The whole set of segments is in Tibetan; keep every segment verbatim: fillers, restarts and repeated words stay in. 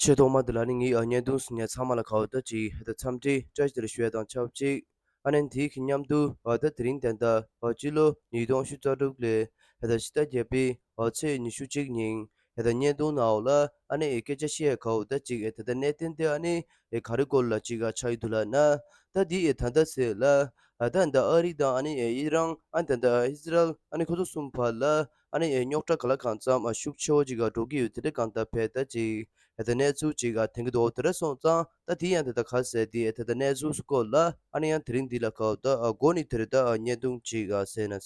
ཆེས་ཐོག་མ་དེ་ལ་ནི་ངའི་ཨ་བརྙན་ཐུང་གཟིགས་མཁན་ཚང་མ་ལ་ག་བ་ད་ཅིག་ཧེ་ད་འཚམས་འདྲི་བཀྲ་ཤིས་བདེ་ལེགས་ཞུ་ཡ་དང་ཆབས་ཅིག་ཨ་ནི་དེའི་གི་མཉམ་དུ་ཨ་ད་དེ་རིང་དེ་འདྲ་ཨ་སྤྱི་ལོ་ཉིས་སྟོང་ཉི་ཤུ་རྩ་དྲུག་ལོའི་ཧེ་ད་ཕྱི་ཟླ་བརྒྱད་པའི་ཨ་ཚེས་ཉི་ཤུ་གཅིག་ཉིན་ཧེ་ད་བརྙན་ཐུང་ནང་ལ་ཨ་ནི་ཨེ་སྐད་ཆ་བཤད་ཡ་ག་བ་ད་ཅིག་ཨེ་ད་ད་གནད་དོན་དེ་ཨ་ནི་ཨེ་ག་རེ་སྐོར་ལ་ཅིག་ཨ་ཆགས་ཡོད་འདུག་ལབ་ན། ད་དེ་ཨེ་ད་ལྟ་ཟེར་ལ་ཨ་ད་འདི་ཨ་རི་དང་ཨ་ནི་ཨེ་ཨི་རན་ཨ་ད་ད་ཨི་སི་རལ་ཨ་ནི་ཁོ་ཚོ་གསུམ་བར་ལ་ཨ་ནི་ཨེ་རྙོག་དྲ་ག་ལ་གང་འཚམ་ཨ་ཤུགས་ཆེ་བོ་ཅིག་ཨ་འགྲོ་གི་ཡོད། དེ་འདྲ་གང་ལྟར་བས་ད་ཅིག་ཨེ་ད་གནས་ཚུལ་ཅིག་ཨ་ཐོན་གི་འདུག་དེ་འདྲ་སོང་ཙང་ད་དེ་ཡང་དེ་ད་ག་ཟེར་དེ་ཨེ་ད་ད་གནས་ཚུལ་སྐོར་ལ་ཨ་ནི་ཡང་དེ་རིང་འདི་ལ་ག་བ་ད་ཨ་འགོ་ནས་དེ་རེད། ད་ཨ་བརྙན་ཐུང་ཅིག་ཨ་ཟེར་ན།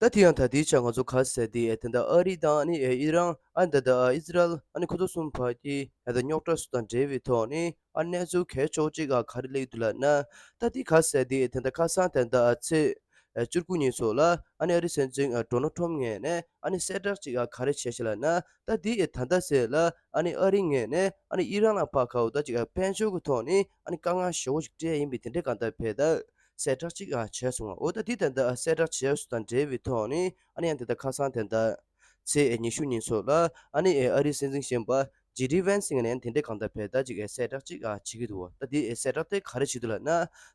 ད་དེ་ཡང་ད་དེའི་ཆ་ང་ཚོ་ག་ཟེར་དེ་ཨེ་ད་ད་ཨ་རི་དང་ཨ་ནི་ཨེ་ཨི་རན་ཨ་ད་ད་ཨ་ཨི་སི་རལ་ཨ་ནི་ཁོ་ཚོ་གསུམ་བར་གྱི་ཨེ་ད་རྙོག་དྲ་སོགས་དང་འབྲེལ་བའི་ཐོག་ནས་ཨ་གནས་ཚུལ་གལ་ཆེ་བོ་ཅིག་ཨ་ག་རེ་སླེབས་འདུག་ལབ་ན། ད་དེ་ག་ཟེར་དེ་ཨེ་ད་ད་ཁ་སང་དེ་ད་ཨ་ཚེས་ཨེ་བཅུ་དགུ་ཉིན་སོགས་ལ་ཨ་ནི་ཨ་རི་སྲིད་འཛིན་ཨ་ཌོ་ནལ་ཊམ་ངོས་ནས་ཨ་ནི་གསལ་བསྒྲགས་ཅིག་ཨ་ག་རེ་བྱས་ཤག་ལབ་ན། ད་དེ་ཨེ་ད་ད་ཟེར་ལ་ཨ་ནི་ཨ་རི་ངོས་ནས་ཨ་ནི་ཨི་རན་ལ་ཕར་ག་བ་ད་ཅིག་ཨ་དཔལ་འབྱོར་གྱི་ཐོག་ནས་ཨ་ནི་དཀའ་ངལ་ཞེ་བོ་ཞིག་སྤྲད་ཡིན་པའི་དེ་འདྲའི་གང་ལྟར་བས་ད། གསལ་བསྒྲགས་ཅིག་ཨ་བྱས་སོང་ང་། འོ་ད་དེ་ད་ལྟ་གསལ་བསྒྲགས་བྱས་སོང་དང་འབྲེལ་བའི་ཐོག་ནས་ཨ་ནི་ཡང་དེ་ད་ཁ་སང་དེ་ད་ཚེས་ཉི་ཤུ་ཉིན་སོགས་ལ་ཨ་ནི་ཨ་རིའི་སྲིད་འཛིན་གཞོན་པ་ཇེ་ཌི་ཝན་སི་ངོས་ནས་ཡང་དེ་འདྲའི་གང་ལྟར་བས་ད་ཅིག་ཨ་གསལ་བསྒྲགས་ཅིག་ཨ་བྱེད་ཀྱི་འདུག་ད་དེ་ཨ་གསལ་བསྒྲགས་དེ་ག་རེ་བྱེད་འདུག་ལབ་ན།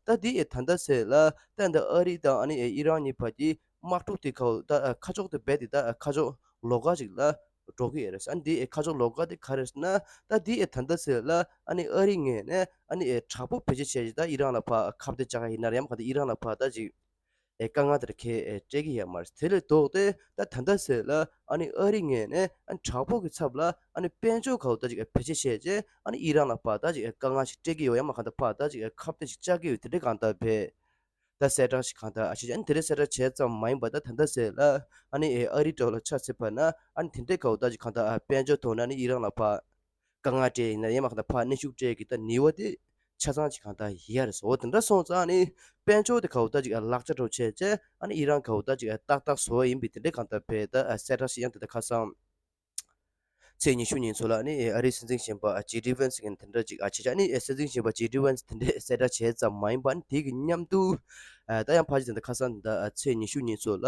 ད་དེ་ཨ་ད་ལྟ་ཟེར་ལ་ད་ད་ཨ་རི་དང་ཨ་ནི་ཨ་ཨི་རན་གཉིས་བར་གྱི་དམག་འཁྲུག་དེ་ག་བ་ད་ཨ་ཁ་ཕྱོགས་དེ་རྦད་དེ་ད་ཨ་ཁ་ཕྱོགས་ལོགས་ཀ་ཅིག་ལ་འགྲོ་གི་ཡོད་རེད། ཨ་ནི་དེ་ཨེ་ཁ་ཕྱོགས་ལོགས་ཀ་དེ་ག་རེ་ཟེར་ན། ད་དེ་ཨེ་ད་ལྟ་ཟེར་ལ་ཨ་ནི་ཨ་རི་ངོས་ནས་ཨ་ནི་ཨེ་དྲག་པོ་བེད་སྤྱོད་བྱས་ཅིག་ད་ཨི་རན་ལ་ཕར་ཁ་གཏད་བཅག་ག་ཡིན་ན་རེད། ཡང་མ་ག་ད་ཨི་རན་ལ་ཕར་ད་ཅིག་ཨེ་དཀའ་ངལ་དེར་ཁེ་ཨེ་སྤྲད་ཀྱི་ཡོད་མ་རེད། དེ་ལས་ལྡོག་སྟེ་ད་ད་ལྟ་ཟེར་ལ་ཨ་ནི་ཨ་རི་ངོས་ནས་ཨ་ནི་དྲག་པོ་གི་ཚབ་ལ་ཨ་ནི་དཔལ་འབྱོར་ག་བ་ད་ཅིག་ཨེ་བེད་སྤྱོད་བྱས་ཅིག་ཨ་ནི་ཨི་རན་ལ་ཕར་ད་ཅིག་ཨེ་དཀའ་ངལ་ཞིག་སྤྲད་ཀྱི་ཡོད། ཡང་མ་ག་ད་ཕར་ད་ཅིག་ཨེ་ཁ་གཏད་ཞིག་བཅག་གི་ཡོད། དེ་འདྲའི་གང་ལྟར་བས། ད་གསལ་བསྒྲགས་ཤིག་གང་ལྟར་ཨ་བྱས་ཨ་ནི་དེ་རིང་གསལ་བསྒྲགས་བྱས་ཙམ་མ་ཡིན་པ་ད་ད་ལྟ་ཟེར་ལ་ཨ་ནི་ཨེ་ཨ་རི་འདྲ་བོ་ལ་ཆ་བཞག་པ་ན་ཨ་ནི་དེ་འདྲའི་ག་བ་ད་ཅིག་གང་ལྟར་ཨ་དཔལ་འབྱོར་ཐོག་ནས་ཨ་ནི་ཨི་རན་ལ་ཕར་དཀའ་ངལ་སྤྲད་ཡིན་ན་ཡང་མ་ག་ད་ཕར་གནོན་ཤུགས་སྤྲད་ཀྱི་ད་ནུས་པ་དེ་ཆ་ཚང་ཅིག་གང་ལྟར་ཡོད་རེད་ཟེར། འོ་དེ་འདྲ་སོང་ཙང་ཨ་ནི་དཔལ་འབྱོར་དེ་ག་བ་ད་ཅིག་ཨ་ལག་ཆ་འདྲ་བོ་བྱས་བྱས་ཨ་ནི་ཨི་རན་ག་བ་ད་ཅིག་ཨ་ཏག་ཏག་བཟོ་བ་ཡིན་པའི་དེ་འདྲའི་གང་ལྟར་བས་ད་ཨ་གསལ་བསྒྲགས་ཤིག་ཡང་དེ་ད་ཁ་སང་ཚེས་ཉི་ཤུ་ཉིན་སོགས་ལ་ནི་ཨ་རིའི་སྲིད་འཛིན་གཞོན་པ་ཇེ་ཌི་ཝན་སི་ངོས་ནས་དེ་འདྲ་ཅིག་ཨ་བྱས་ཨ་ནི་སྲིད་འཛིན་གཞོན་པ་ཇེ་ཌི་ཝན་སི་དེ་འདྲའི་གསལ་བསྒྲགས་བྱས་ཙམ་མ་ཡིན་པ་ནི་དེ་གི་མཉམ་དུ་ཨ་ད་ཡང་ཕལ་ཆེར་དེ་འདྲ་ཁ་སང་དེ་འདྲ་ཚེས་ཉི་ཤུ་ཉིན་སོགས་ལ་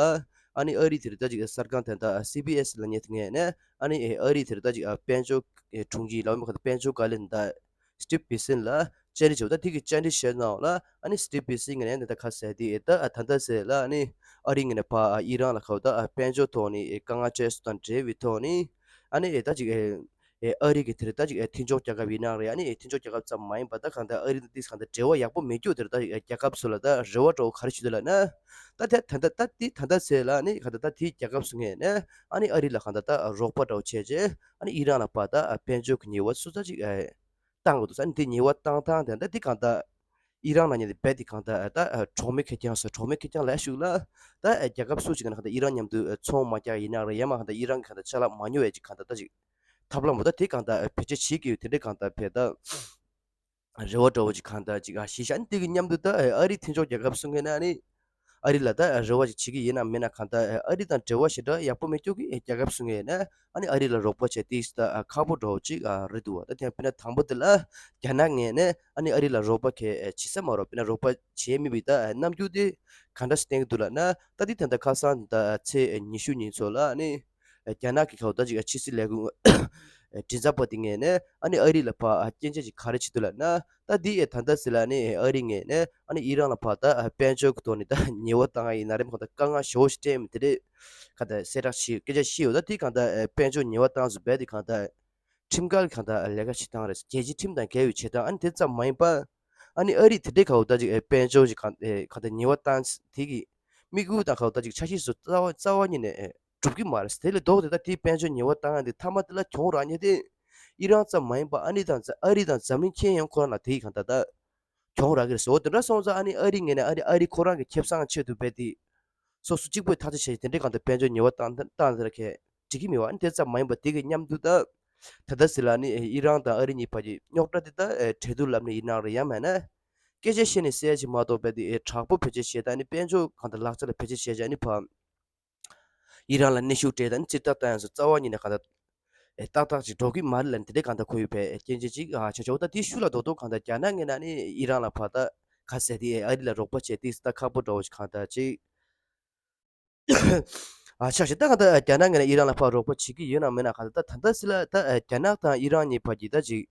ཨ་ནི་ཨ་རི་དེ་འདྲ་ཅིག་གསར་ཁང་དེ་འདྲ་སི་བི་ཨེས་ལབ་མཁན་དེ་ངོས་ནས་ཨ་ནི་ཨ་རིའི་དེ་འདྲ་ཅིག་ཨ་དཔལ་འབྱོར་དྲུང་ཆེ་ལབ་མཁན་དཔལ་འབྱོར་བཀའ་བློན་དེ་འདྲ་སི་ཊིབ་བྷི་སན་ལ་བཅར་འདྲི་བྱས། ད་དེ་གི་བཅར་འདྲི་བྱས་ནང་ལ་ཨ་ནི་སི་ཊིབ་བྷི་སན་ངོས་ནས་དེ་འདྲ་ཁ་གསལ་དེ་ཨེ་ད་ཨ་ད་ལྟ་ཟེར་ལ་ཨ་ནི་ཨ་རི་ངོས་ནས་ཕར་ཨ་ཨི་རན་ལ་ག་བ་ད་ཨ་དཔལ་འབྱོར་ཐོག་ནས་ཨེ་དཀའ་ངལ་འཕྲད་སོང་དང་འབྲེལ་བའི་ཐོག་ནས་ཨ་ནི་ཨེ་ད་ཅིག་ཨེ་ཨེ་ཨ་རི་གི་དེ་རེད་ད་ཅིག་ཨེ་མཐུན་ཕྱོགས་རྒྱལ་ཁབ་ཡིན་ན་རེད། ཨ་ནི་ཨེ་མཐུན་ཕྱོགས་རྒྱལ་ཁབ་ཙམ་མ་ཡིན་པ་ད་གང་ལྟར་ཨ་རི་དང་ཏིས་གང་ལྟར་འབྲེལ་བ་ཡག་པོ་མེད་རྒྱུ་དེ་རེད། ད་ཅིག་ཨེ་རྒྱལ་ཁབ་སུ་ལ་ད་རེ་བ་འདྲ་བོ་ག་རེ་ཞུ་འདུག་ལབ་ན། ད་དེ་ད་ལྟ་ད་དེ་ད་ལྟ་ཟེར་ལ་ཨ་ནི་གང་ལྟར་ད་དེའི་རྒྱལ་ཁབ་སུ་ངོས་ནས་ཨ་ནི་ཨ་རི་ལ་གང་ལྟར་ད་རོགས་པ་འདྲ་བོ་བྱས་རྗེས་ཨ་ནི་ཨི་རན་ལ་ཕར་ད་དཔལ་འབྱོར་གྱི་ཉེས་པ་སོ་སོ་ཅིག་ཨེ་བཏང་དགོས་འདུག་ས་ནི་དེ་ཉེས་པ་བཏང་སྟངས་དེ་འདྲ་དེ་གང་ལྟར་ཨི་རན་ལ་ཉེ་དེ་རྦད་དེ་གང་ལྟར་ད་གྲོགས་མེད་ཁེར་རྐྱང་སོགས་གྲོགས་མེད་ཁེར་རྐྱང་ལ་ཞུགས་ལ། ད་རྒྱལ་ཁབ་སུ་ཞིག་གི་ནང་གང་ལྟར་ཨི་རན་མཉམ་དུ་ཚོང་མ་རྒྱག་ཡིན་ན་རེད། ཡང་མ་གང་ལྟར་ཨི་རན་གི་གང་ལྟར་ཆ་ལག་མ་ཉོ་ཡ་ཅིག་གང་ལྟར་ད་ཅིག་ཐབས་ལམ་འོ་ད་དེ་གང་ལྟར་བེད་སྤྱོད་བྱེད་ཀྱི་ཡོད། དེ་འདྲའི་གང་ལྟར་བས་ད་རེ་བ་འདྲ་བོ་ཅིག་གང་ལྟར་ཅིག་ཨ་ཞིག་བཞག་ནི་དེ་གི་མཉམ་དུ་ད་ཨ་རིའི་མཐུན་ཕྱོགས་རྒྱལ་ཁབ་སུ་ངོས་ནས་ནི། ཨ་རི་ལ་ད་རེ་བ་ཞིག་བྱེད་ཀྱི་ཡིན་ན་མིན་ན་གང་ལྟར་ཨ་རི་དང་འབྲེལ་བ་ཞེ་དྲག་ཡག་པོ་མེད་རྒྱུ་གི་རྒྱལ་ཁབ་སུ་ངོས་ནས་ཨ་ནི་ཨ་རི་ལ་རོགས་པ་བྱས་ཏེ་ད་ཁག་པོ་འདྲ་བོ་ཅིག་རེད་འདུག་བ། ད་དེ་ཡང་དཔེར་ན་དང་པོ་དེ་ལ་རྒྱ་ནག་ངོས་ནས་ཨ་ནི་ཨ་རི་ལ་རོགས་པ་གས་བྱེད་ས་མ་རོགས་དཔེར་ན་རོགས་པ་བྱེད་མི་བི་ད་རྣམ་འགྱུར་དེ་ག་འདྲ་ཞིག་བསྟན་གྱི་འདུག་ལབ་ན། ད་དེ་ད་ལྟ་ཁ་སང་ད་ཚེས་ཉི་ཤུ་ཉིན་ཚོ་ལ་ཨ་ནི་རྒྱ་ནག་གི་ཁ་བ་ད་ཅིག་ཕྱི་སྲིད་ལས་ཁུངས་མགྲིན་ཚབ་པ་དེ་ངོས་ནས་ཨ་ནི་ཨ་རི་ལ་ཕར་སྐྱོན་བརྗོད་ཅིག་ག་རེ་བྱེད་འདུག་ལབ་ན། ད་འདི་ཨེ་ད་ལྟ་ཟེར་ལ་ནི་ཨ་རི་ངོས་ནས་ཨ་ནི་ཨི་རན་ལ་ཕར་ད་དཔལ་འབྱོར་གྱི་ཐོག་ནས་ད་ཉེས་པ་བཏང་ཡ་ཡིན་ན་རེད། མ་གང་ལྟར་དཀའ་ངལ་ཞེ་པོ་ཞིག་སྤྲད་མི་དེ་རེད། གང་ལྟར་གསལ་བསྒྲགས་ཤིག་སྐད་ཆ་བཤད་ཡོད། ད་འདི་གང་ལྟར་དཔལ་འབྱོར་ཉེས་པ་བཏང་ཟེར་བས་དེ་གང་ལྟར་ཁྲིམས་འགལ་གྱི་གང་ལྟར་ལས་ཀ་བྱེད་སྟངས་རེད། རྒྱལ་སྤྱིའི་ཁྲིམས་དང་འགལ་བའི་བྱེད་སྟངས། ཨ་ནི་དེ་ཙམ་མ་ཡིན་པ་ཨ་ནི་ཨ་རི་དེ་འདྲའི་ག་བ་ད་ཅིག་དཔལ་འབྱོར་ཞིག་གང་གང་ལྟར་ཉེས་པ་བཏང་དེ་གི་དམིགས་ཡུལ་དང་ག་བ་ད་ཅིག་འཆར་གཞི་སོགས་རྩ་བ་རྩ་བ་ཉིད་ནས་སྒྲུབ་ཀྱི་མ་རེད། དེ་ལས་ལྡོག་སྟེ་ད་དེའི་དཔལ་འབྱོར་ཉེས་པ་བཏང་ཡ་དེ་མཐའ་མ་དེ་ལ་གྱོང་རག་མཁན་དེ་ཨི་རན་ཙམ་མ་ཡིན་པར་ཨ་ནི་དང་ཨ་རི་དང་འཛམ་གླིང་ཁྱོན་ཡོངས་ཁོ་རང་ལ་དེ་ཡི་གང་ལྟར་ད་གྱོང་རག་གི་རེད་ཟེར། འོ་དེ་འདྲ་སོང་ཙང་ཨ་ནི་ཨ་རི་ངོས་ནས་ཨ་རི་ཨ་རི་ཁོ་རང་གི་ཁེ་བཟང་ཆེད་དུ་རྦད་དེ་སོ་སོ་གཅིག་པོས་ཐག་གཅོད་བྱས་དེ་འདྲའི་གང་ལྟར་དཔལ་འབྱོར་ཉེས་པ་བཏང་བཏང་ཟེར་མཁན་འགྲིག་གི་མེད་པ། ཨ་ནི་དེ་ཙམ་མ་ཡིན་པར་དེ་གི་མཉམ་དུ་ད་ད་ལྟ་ཟེར་ལ་ནི་ཨི་རན་དང་ཨ་རི་གཉིས་བར་གྱི་རྙོག་དྲ་དེ་ད་གྲོས་བསྡུར་ལམ་ནས་ཡིན་ན་རེད། ཡང་མིན་ན་སྐད་ཆ་བཤད་ནས་སེལ་ཡ་ཅིག་མ་གཏོགས་རྦད་དེ་དྲག་པོ་བེད་སྤྱོད་བྱས་ད་ནི་དཔལ་འབྱོར་གང་ལྟར་ལག་ཆ་ལ་བེད་སྤྱོད་བྱས་བྱས་ནི་ཕར་ཨི་རན་ལ་གནོན་ཤུགས་སྤྲད་ད་ནི་ཙིར་ཐག་བཏང་ཡ་སོགས་རྩ་བ་ཉིད་ནས་གང་ལྟར་ཨེ་ཏག་ཏག་ཅིག་འགྲོ་གི་མ་རེད་ལབ་ནས་དེ་འདྲའི་གང་ལྟར་གོ་ཡོད་པའི་སྐྱོན་བརྗོད་ཅིག་ཨ་བྱས་བྱས། འོ་ད་དེའི་ཤུལ་ལ་རྡོག་རྡོག་གང་ལྟར་རྒྱ་ནག་ངོས་ནས་ནི་ཨི་རན་ལ་ཕར་ད་ག་ཟེར་དེ་ཨེ་ཨ་རི་ལ་རོགས་པ་བྱས་ཏེ་ད་ཁག་པོ་འདྲ་བོ་ཞིག་གང་ལྟར་ཅིག་ཨ་ཆགས་ཤིག་ད་ག་ད་རྒྱ་ནག་ངོས་ནས་ཨི་རན་ལ་ཕར་རོགས་པ་བྱེད་ཀྱི་ཡོད་ན་མེད་ན། ག་ད་ད་ད་ལྟ་སི་ལ་ད་རྒྱ་ནག་དང་ཨི་རན་གཉིས་བར་གྱི་ད་ཅིག་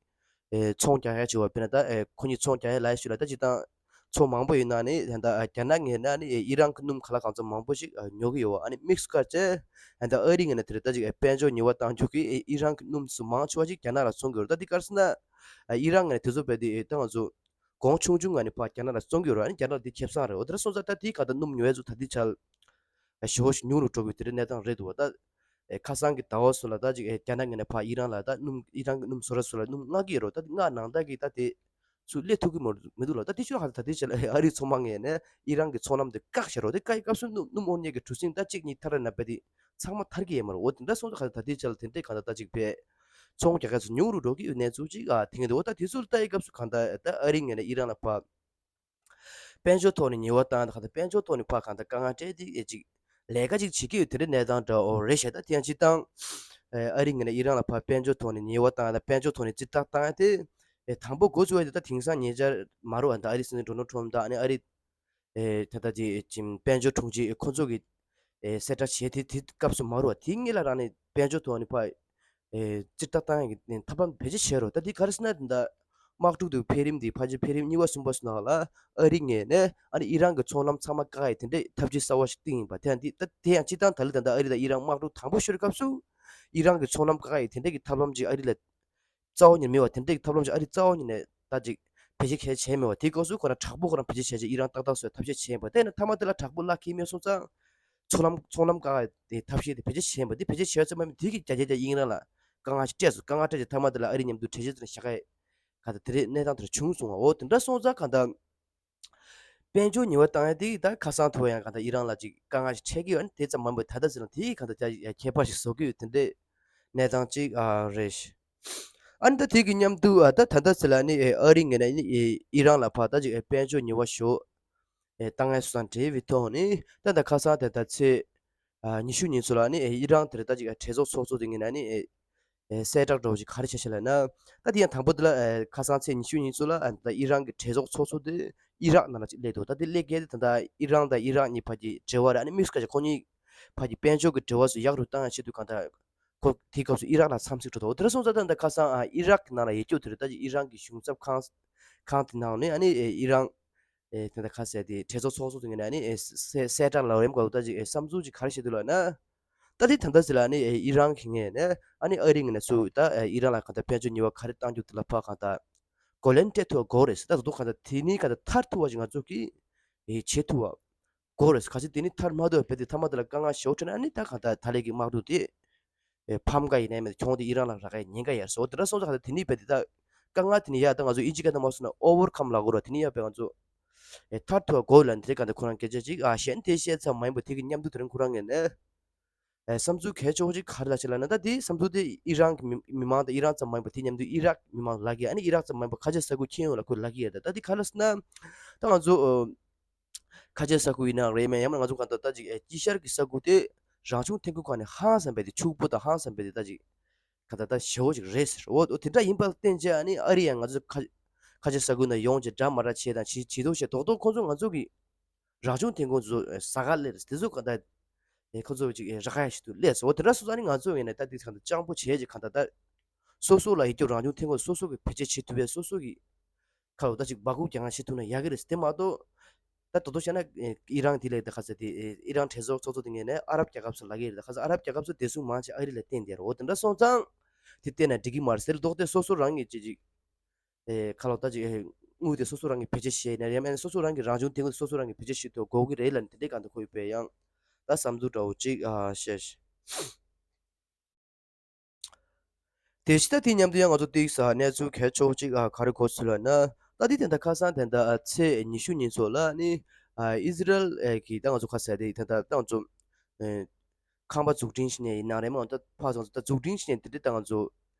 ཚོང་རྒྱག་ཡ་བྱེད་པ་དཔེར་ན་ད་ཁོ་གཉིས་ཚོང་རྒྱག་ཡ་ལ་ཞུ་ལ་ད་ཅིག་དང་ཚོང་མང་པོ་ཡོད་ན་ནི་ད་ད་རྒྱ་ནག་ངོས་ནས་ནི་ཨི་རན་གྱི་སྣུམ་ག་ལ་གང་འཚམ་མང་པོ་ཞིག་ཉོ་གི་ཡོད་པ། ཨ་ནི་དམིགས་སུ་བཀར་བྱས་ད་ཨ་རི་ངོས་ནས་དེ་རེད་ད་ཅིག་དཔལ་འབྱོར་ཉེས་པ་བཏང་རྒྱུ་གི་ཨི་རན་གྱི་སྣུམ་སུ་མང་ཆེ་བ་ཞིག་རྒྱ་ནག་ལ་བཙོང་གི་ཡོད་རེད། ད་འདི་ག་རེ་ཟེར་ན་ཨི་རན་ངོས་ནས་དེ་ཚོ་བས་དེ་ད་ང་ཚོ་གོང་ཆུང་ཆུང་ང་ནས་ཕར་རྒྱ་ནག་ལ་བཙོང་གི་ཡོད་རེད། ཨ་ནི་རྒྱ་ནག་ལ་དེ་ཁེ་བཟང་རེད། འོ་དེ་འདྲ་སོང་ཙང་ད་དེའི་ག་ད་སྣུམ་ཉོ་ཡ་ཚོ་ད་དེ་ཆ་ལ་ཞེ་པོ་ཞིག་ཉུང་རུ་འགྲོ་གི་དེ་འདྲའི་གནས་སྟངས་རེད་འདུག་བ། ད་ཁ་སང་གི་ཟླ་བ་ཚོ་ལ་ད་ཅིག་རྒྱ་ནག་ངོས་ནས་ཕར་ཨི་རན་ལ་ད་སྣུམ་ཨི་རན་གྱི་སྣུམ་བཟོ་གྲྭ་ཚོ་ལ་སྣུམ་མངགས་ཀྱི་ཡོད་རེད། ད་མངགས་ནང་ད་གི་ད་དེ་ཚུར་སླེབས་ཐུབ་ཀྱི་མ་མི་འདུག་ལ། ད་དེ་ཚོ་ག་ད་དེ་ཆ་ལ་ཨ་རིའི་ཚོང་པ་ངོས་ནས་ཨི་རན་གྱི་ཚོང་ལམ་དེ་བཀག་བཞག་རོགས། དེ་བཀག་གི་སྐབས་སུ་སྣུམ་སྣུམ་དབོར་མཁན་གྱི་གྲུ་གཟིངས་ད་གཅིག་གཉིས་ཐར་ར་ན་བས་དེ་ཚང་མ་ཐར་གྱི་ཡོད་མ་རེད། འོ་དེ་འདྲ་སོང་ཙང་ག་ད་དེ་ཆ་ལ་དེ་འདྲའི་ག་ད་ད་ཅིག་བས་ཚོང་རྒྱག་མཁན་ཚོ་ཉུང་རུ་འགྲོ་གི་ཡོད་གནས་ཚུལ་ཅིག་ཨ་ཐེངས་འདུག་འོ་ད་དེ་ཚོ་ལ་ལྟ་ཡི་སྐབས་སུ་གང་ལྟར་ད་ཨ་རི་ངོས་ནས་ཨི་རན་ལ་ཕར་དཔལ་འབྱོར་ཐོག་ནས་ཉེས་པ་བཏང་ད་གང་ལྟར་དཔལ་འབྱོར་ཐོག་ནས་ཕར་གང་ལྟར་དཀའ་ངལ་སྤྲད་དེ་ཨེ་ཅིག་ལས་ཀ་ཅིག་བྱེད་ཀྱི་ཡོད་དེ་འདྲའི་གནས་སྟངས་འདྲ་བོ་རེད་ཤག་ད་དེ་ཡང་སྤྱིར་བཏང་ཨ་རི་ངོས་ནས་ཨི་རན་ལ་ཕར་དཔལ་འབྱོར་ཐོག་ནས་ཉེས་པ་བཏང་ད་དཔལ་འབྱོར་ཐོག་ནས་ཙིར་ཐག་བཏང་ཡ་དེ་ཨེ་དང་པོ་འགོ་བཙུགས་ཡ་དེ་ད་དེང་སང་ཉེ་ཆར་མ་རུ་ཨ་ད་ཨ་རི་སྲིད་འཛིན་ཌོ་ནལ་ཊམ་དང་ཨ་ནི་ཨ་རི་ཨེ་ད་ལྟ་དེ་ཅིམ་དཔལ་འབྱོར་དྲུང་ཆེ་ཁོ་ཚོ་གི་ཨེ་གསལ་བསྒྲགས་བྱས་དེ་དེ་སྐབས་སུ་མ་རུ་བ་དེ་སྔོན་ལ་རང་ནས་དཔལ་འབྱོར་ཐོག་ནས་ཕར་ཨེ་ཙིར་ཐག་བཏང་ཡག་གི་ཐབས་ལམ་བེད་སྤྱོད་བྱས་རོགས། ད་དེ་ག་རེ་ཟེར་ན་དེ་འདྲ་དམག་འཁྲུག་དེ་འཕེལ་རིམ་དེ་ཕལ་ཆེར་འཕེལ་རིམ་གཉིས་པ་གསུམ་པ་སོང་ན་ལ་ཨ་རི་ངོས་ནས་ཨ་ནི་ཨི་རན་གྱི་ཚོང་ལམ་ཚང་མ་བཀག་ཡག་དེ་འདྲའི་ཐབས་ཇུས་གསར་བ་ཞིག་བཏིང་ཡིན་པ། དེ་ཡང་དེ་ད་དེ་ཡང་སྤྱིར་བཏང་ད་ལྟ་དེ་འདྲ་ཨ་རི་དང་ཨི་རན་དམག་འཁྲུག་དང་པོ་ཤོར་སྐབས་སུ་ཨི་རན་གྱི་ཚོང་ལམ་བཀག་ཡག་དེ་འདྲའི་གི་ཐབས་ལམ་ཅིག་ཨ་རི་ལ་རྩ་བ་ཉིད་མེད་པ་དེ་འདྲའི་ཐབས་ལམ་ཞིག་ཨ་རི་རྩ་བ་ཉིད་ནས་ད་ཅིག་བེད་སྤྱོད་གལ་བྱས་མེད་པ། དེའི་སྐབས་སུ་ཁོ་རང་དྲག་པོ་ཁོ་རང་བེད་སྤྱོད་བྱས་རྗེས་ཨི་རན་ཏག་ཏག་བཟོ་བའི་ཐབས་ཤེས་བྱས་ཡིན་པ། དེ་ནས་མཐའ་མ་དེ་ལ་དྲག་པོ་ལག་འཁེལ་མེད་སོང་ཙང་ཚོང་ལམ་ཚོང་ལམ་བཀག་དེ་ཐབས་ཤེས་དེ་བེད་སྤྱོད་བྱས་ཡིན་པ། དེ་བེད་སྤྱོད་བྱས་ཡོད་ཙམ་མ་ཡིན་དེ་གི་རྒྱ་རྒྱ་རྒྱ་ཨི་རན་ལ་དཀའ་ངལ་ཞིག་སྤྲད་སོང་། དཀའ་ངལ་སྤྲད་རྗེས་མཐའ་མ་དེ་ལ་ཨ་རི་མཉམ་དུ་གྲོས་ཆོད་ཚོ་བཞག་ག་ཡི་ག་ད་དེ་རེད་གནས་སྟངས་དེ་འདྲ་བྱུང་སོང་བ། འོ་དེ་འདྲ་སོང་ཙང་ག་ད་དཔལ་འབྱོར་ཉེས་པ་བཏང་ཡ་དེ་ད་ཁ་སང་དུ་བ་ཡང་ག་ད་ཨི་རན་ལ་ཅིག་དཀའ་ངལ་ཞིག་འཕྲད་ཀྱི་ཡོད། ཨ་ནི་དེ་ཙམ་མ་ཡིན་པར་ད་ལྟ་ཟེར་ན་དེའི་ག་ད་ཅིག་ཡ་ཁྱད་པར་ཞིག་བཟོ་གི་ཡོད་དེ་འདྲའི་གནས་སྟངས་ཅིག་ཨ་རེད། ཨ་ནི་ད་དེ་གི་མཉམ་དུ་ཨ་ད་ད་ལྟ་ཟེར་ལ་ནི་ཨེ་ཨ་རི་ངོས་ནས་ནི་ཨེ་ཨི་རན་ལ་ཕར་ད་ཅིག་ཨེ་དཔལ་འབྱོར་ཉེས་པ་ཞོ་ཨེ་བཏང་ཡ་སོང་འབྲེལ་བའི་ཐོག་ནི་ད་ད་ཁ་སང་དེ་ད་ཚེས་ཨ་ཉི་ཤུ་ཉིན་ཚོ་ལ་ནི་ཨེ་ཨི་རན་དེར་ད་ཅིག་ཨེ་གྲོས་ཚོགས་ཚོགས་གཙོ་དེ་ངོས་ནས་ནི་ཨེ་ཨེ་གསལ་བསྒྲགས་འདྲ་བོ་ཞིག་ག་རེ་བྱས་ཤག་ལབ་ན། ད་དེ་ཡང་དང་པོ་དེ་ལ་ཨེ་ཁ་སང་ཚེས་ཉི་ཤུ་ཉིན་ཚོ་ལ་ཨ་ད་ཨི་རན་གྱི་གྲོས་ཚོགས་ཚོགས་གཙོ་དེ་ཨི་རག་ནང་ལ་ཅིག་སླེབས་འདུག་ད་དེ་སླེབས་མཁན་དེ་ད་ད་ཨི་རན་དང་ཨི་རག་གཉིས་བར་གྱི་འབྲེལ་བ་རེད། ཨ་ནི་དམིགས་སུ་བཀར་བྱས་ཁོ་གཉིས་བར་གྱི་དཔལ་འབྱོར་གྱི་འབྲེལ་བ་ཚོ་ཡག་རུ་བཏང་ཡ་ཆེད་དུ་གང་ལྟར་ཁོ་དེའི་སྐབས་སུ་ཨི་རག་ནང་འཚམས་གཟིགས་འགྲོ་འདུག་དེ་འདྲ་སོང་ཙང་ད་ད་ཁ་སང་ཨ་ཨི་རག་གི་ནང་ལ་ཡོད་རྒྱུ་དེ་རེད། ད་ཅིག་ཨི་རན་གྱི་གཞུང་ཚབ་ཁང་ཁང་དེ་ནང་ནས་ཨ་ནི་ཨེ་ཨི་རན་ཨེ་དེ་འདྲ་ཁ་གསལ་ཏེ་གྲོས་ཚོགས་ཚོགས་གཙོ་དེ་ངོས་ནས་ཨ་ནི་ཨེ་གསལ་གསལ་བསྒྲགས་ལབ་རིམ་ག་ད་ཅིག་ཨེ་བསམ་ཚུལ་ཅིག་ག་རེ་བཤད་འདུག་ལབ་ན། ད་དེ་ད་ལྟ་ཟེར་ལ་ཨ་ནི་ཨེ་ཨི་རན་གྱི་ངོས་ནས་ཨ་ནི་ཨ་རི་ངོས་ནས་ཚུར་ད་ཨེ་ཨི་རན་ལ་གང་ལྟར་དཔལ་འབྱོར་ཉེས་པ་ག་རེ་བཏང་རྒྱུ་དེ་ལ་ཕར་གང་ལྟར་གོ་ལན་སྤྲད་ཐུབ་པ་དགོས་རེད་ཟེར། ད་དུང་གང་ལྟར་དེ་ནི་གང་ལྟར་ཐར་ཐུབ་པ་ཞིག་ང་ཚོ་གིས་ཨེ་བྱེད་ཐུབ་པ་དགོས་རེད་ཟེར། གལ་སྲིད་དེ་ནི་ཐར་མ་ཐུབ་པ་བས་དེ་མཐའ་མ་དེ་ལ་དཀའ་ངལ་ཞེ་པོ་འཕྲད་ན་ཨ་ནི་ད་གང་ལྟར་ད་ལས་ཀྱི་དམག་འཁྲུག་དེ། ཨེ་ཕམ་ག་ཡིན་ནའི་མེད་ཁྱོང་དེ་ཨི་རན་ལ་རག་ག་ཉེན་ཁ་ཡར་སོ། དེ་འདྲ་སོང་ཙང་ག་ད་དེ་ནི་བས་དེ་ད་དཀའ་ངལ་དེ་ནི་ཡ་ད་ང་ཚོ་ཨིན་ཇི་སྐད་ནང་མ་སོང་ན་ཨོ་ཝར་ཁམ་ལབ་དགོས་ར། དེ་ནི་ཡ་བས་ང་ཚོ་ཨེ་ཐར་ཐུབ་པ་དགོས་ལ་འདི་ག་ད་ཁོ་རང་སྐད་ཆ་ཅིག་ཨ་གཞན་དེ་བཤད་ཚར་མ་ཡིན་པ་དེ་གི་མཉམ་དུ་དེ་རིང་ཁོ་རང་ངོས་ནས་ཨེ་བསམ་ཚུལ་གལ་ཆེ་བོ་ཅིག་ག་རེ་ལ་བྱེད་ལ་ན། ད་དེ་བསམ་ཚུལ་དེ་ཨི་རན་གྱི་མི་མི་མང་དང་ཨི་རན་ཙམ་མ་ཡིན་པ་དེ་མཉམ་དུ་ཨི་རག་མི་མང་ལབ་ཀྱི་ཨ་ནི་ཨི་རག་ཙམ་མ་ཡིན་པ་ཁ་ཆེ་ས་ཁུལ་ཁྱེར་ཡོང་ལ་ཁོས་ལབ་ཀྱི་ཡོད། ད་ད་དེ་ག་རེ་ལ་ཟེར་ན་ད་ང་ཚོ་ཨོ། ཁ་ཆེ་ས་ཁུལ་ཡིན་ནའང་རེད་མེད་ཡང་ན་ང་ཚོ་གང་ལྟར་ད་ཅིག་ཨེ་དཀྱིལ་ཤར་གྱི་ས་ཁུལ་དེ་རང་བྱུང་ཐོན་ཁུངས་ཁག་ནས་ཧང་སང་བས་དེ་ཕྱུག་པོ་དང་ཧང་སང་བས་དེ་ད་ཅིག་གང་ལྟར་ད་ཞེ་བོ་ཅིག་རེད་ཟེར། འོ་འོ་དེ་འདྲ་ཡིན་པ་ལ་བརྟེན་བྱས་ཨ་ནི་ཨ་རི་ཡང་ང་ཚོ་ཁ་ཁ་ཆེ་ས་ཁུལ་ནང་ཡོང་བྱས་འདྲ་མ་འདྲ་བྱས་དང་བྱེད་བྱེད་དོ་བྱས་རྡོག་རྡོག་ཁོང་ཚོ་ང་ཚོ་གི་རང་བྱུང་ཐོན་ཁུངས་ཚོ་ཟ་ག་སླེབས་དེ་ཚོ་གང་ལྟར་ཁོང་ཚོ་ཅིག་རག་ཡ་ཞིག་ཏུ་སླེབས་སོང་། འོ་དེ་འདྲ་སོང་ཙང་ཨ་ནི་ང་ཚོ་ཡིན་ནའི་ད་དེ་གང་ལྟར་སྤྱང་པོ་བྱས་ཅིག་གང་ལྟར་ད་སོ་སོ་ལ་ཡོད་རྒྱུ་རང་བྱུང་ཐོན་ཁུངས་སོ་སོ་གི་བེད་སྤྱོད་བྱེད་ཐུབ་པའི་སོ་སོ་གི་ཁ་ལོ་ད་ཅིག་སྦ་ཁུག་རྒྱག་ང་བྱེད་ཐུབ་ན་ཡག་གི་རེད་དེ་མ་གཏོགས། ད་དོ་དོ་བྱས་ན་ཨི་རན་དེ་ལས་ད་ག་ཚོད་དེ་ཨི་རན་གྲོས་ཚོགས་ཚོགས་གཙོ་དེ་ངོས་ནས་ཨ་རབ་རྒྱལ་ཁབ་ཚོ་ལབ་ཀྱི་རེད། ད་ག་ཚོད་ཨ་རབ་རྒྱལ་ཁབ་ཚོ་བདེ་སྲུང་མང་ཆེ་ཨ་རི་ལ་བརྟེན་བསྡད་རེད། འོ་དེ་འདྲ་སོང་ཙང་དེ་བལྟས་ན་འགྲིག་གི་མ་རེད་ཟེར་ལྡོག་སྟེ་སོ་སོ་རང་གི་ཅི་ཅིག་ཨེ་ཁ་ལོ་ད་ཅིག་ཨེ་དངུལ་དེ་སོ་སོ་རང་གི་བེད་སྤྱོད་བྱས་ནས་ཡང་མིན་སོ་སོ་རང་གི་རང་བྱུང་ཐོན་ཁུངས་སོ་སོ་རང་གི་བེད་སྤྱོད་བྱེད་ཐུབ་དགོས་ཀྱི་རེད་ལབ་ནས་དེ་འདྲའི་གང་དུ་ཁོ་ཡོད་པས་ཡང་ད་བསམ་ཚུལ་འདྲ་བོ་ཅིག་ཨ་བཤད་ཤག་དེ་ཕྱི་ད་དེ་མཉམ་དུ་ཡང་ང་ཚོ་ཏིག་ས་གནས་ཚུལ་གལ་ཆེ་བོ་གཅིག་ཨ་ག་རེ་གོ་ཚུལ་ལབ་ན། ད་དེ་དེ་འདྲ་ཁ་སང་དེ་འདྲ་ཨ་ཚེས་ཉི་ཤུ་ཉིན་ཚོ་ལ་ནི་ཨ་ཨི་ཟི་རལ་ཨེ་གི་ད་ང་ཚོ་ཁ་ས་དེ་དེ་འདྲ་ད་ང་ཚོ་ཨེ་ཁང་པ་འཛུགས་སྐྲུན་བྱེད་ནས་ཡིན་ན་རེད་མ་ད་ཕ་ཚོ་ད་འཛུགས་སྐྲུན་བྱེད་ནས་དེ་འདྲ་ད་ང་ཚོ་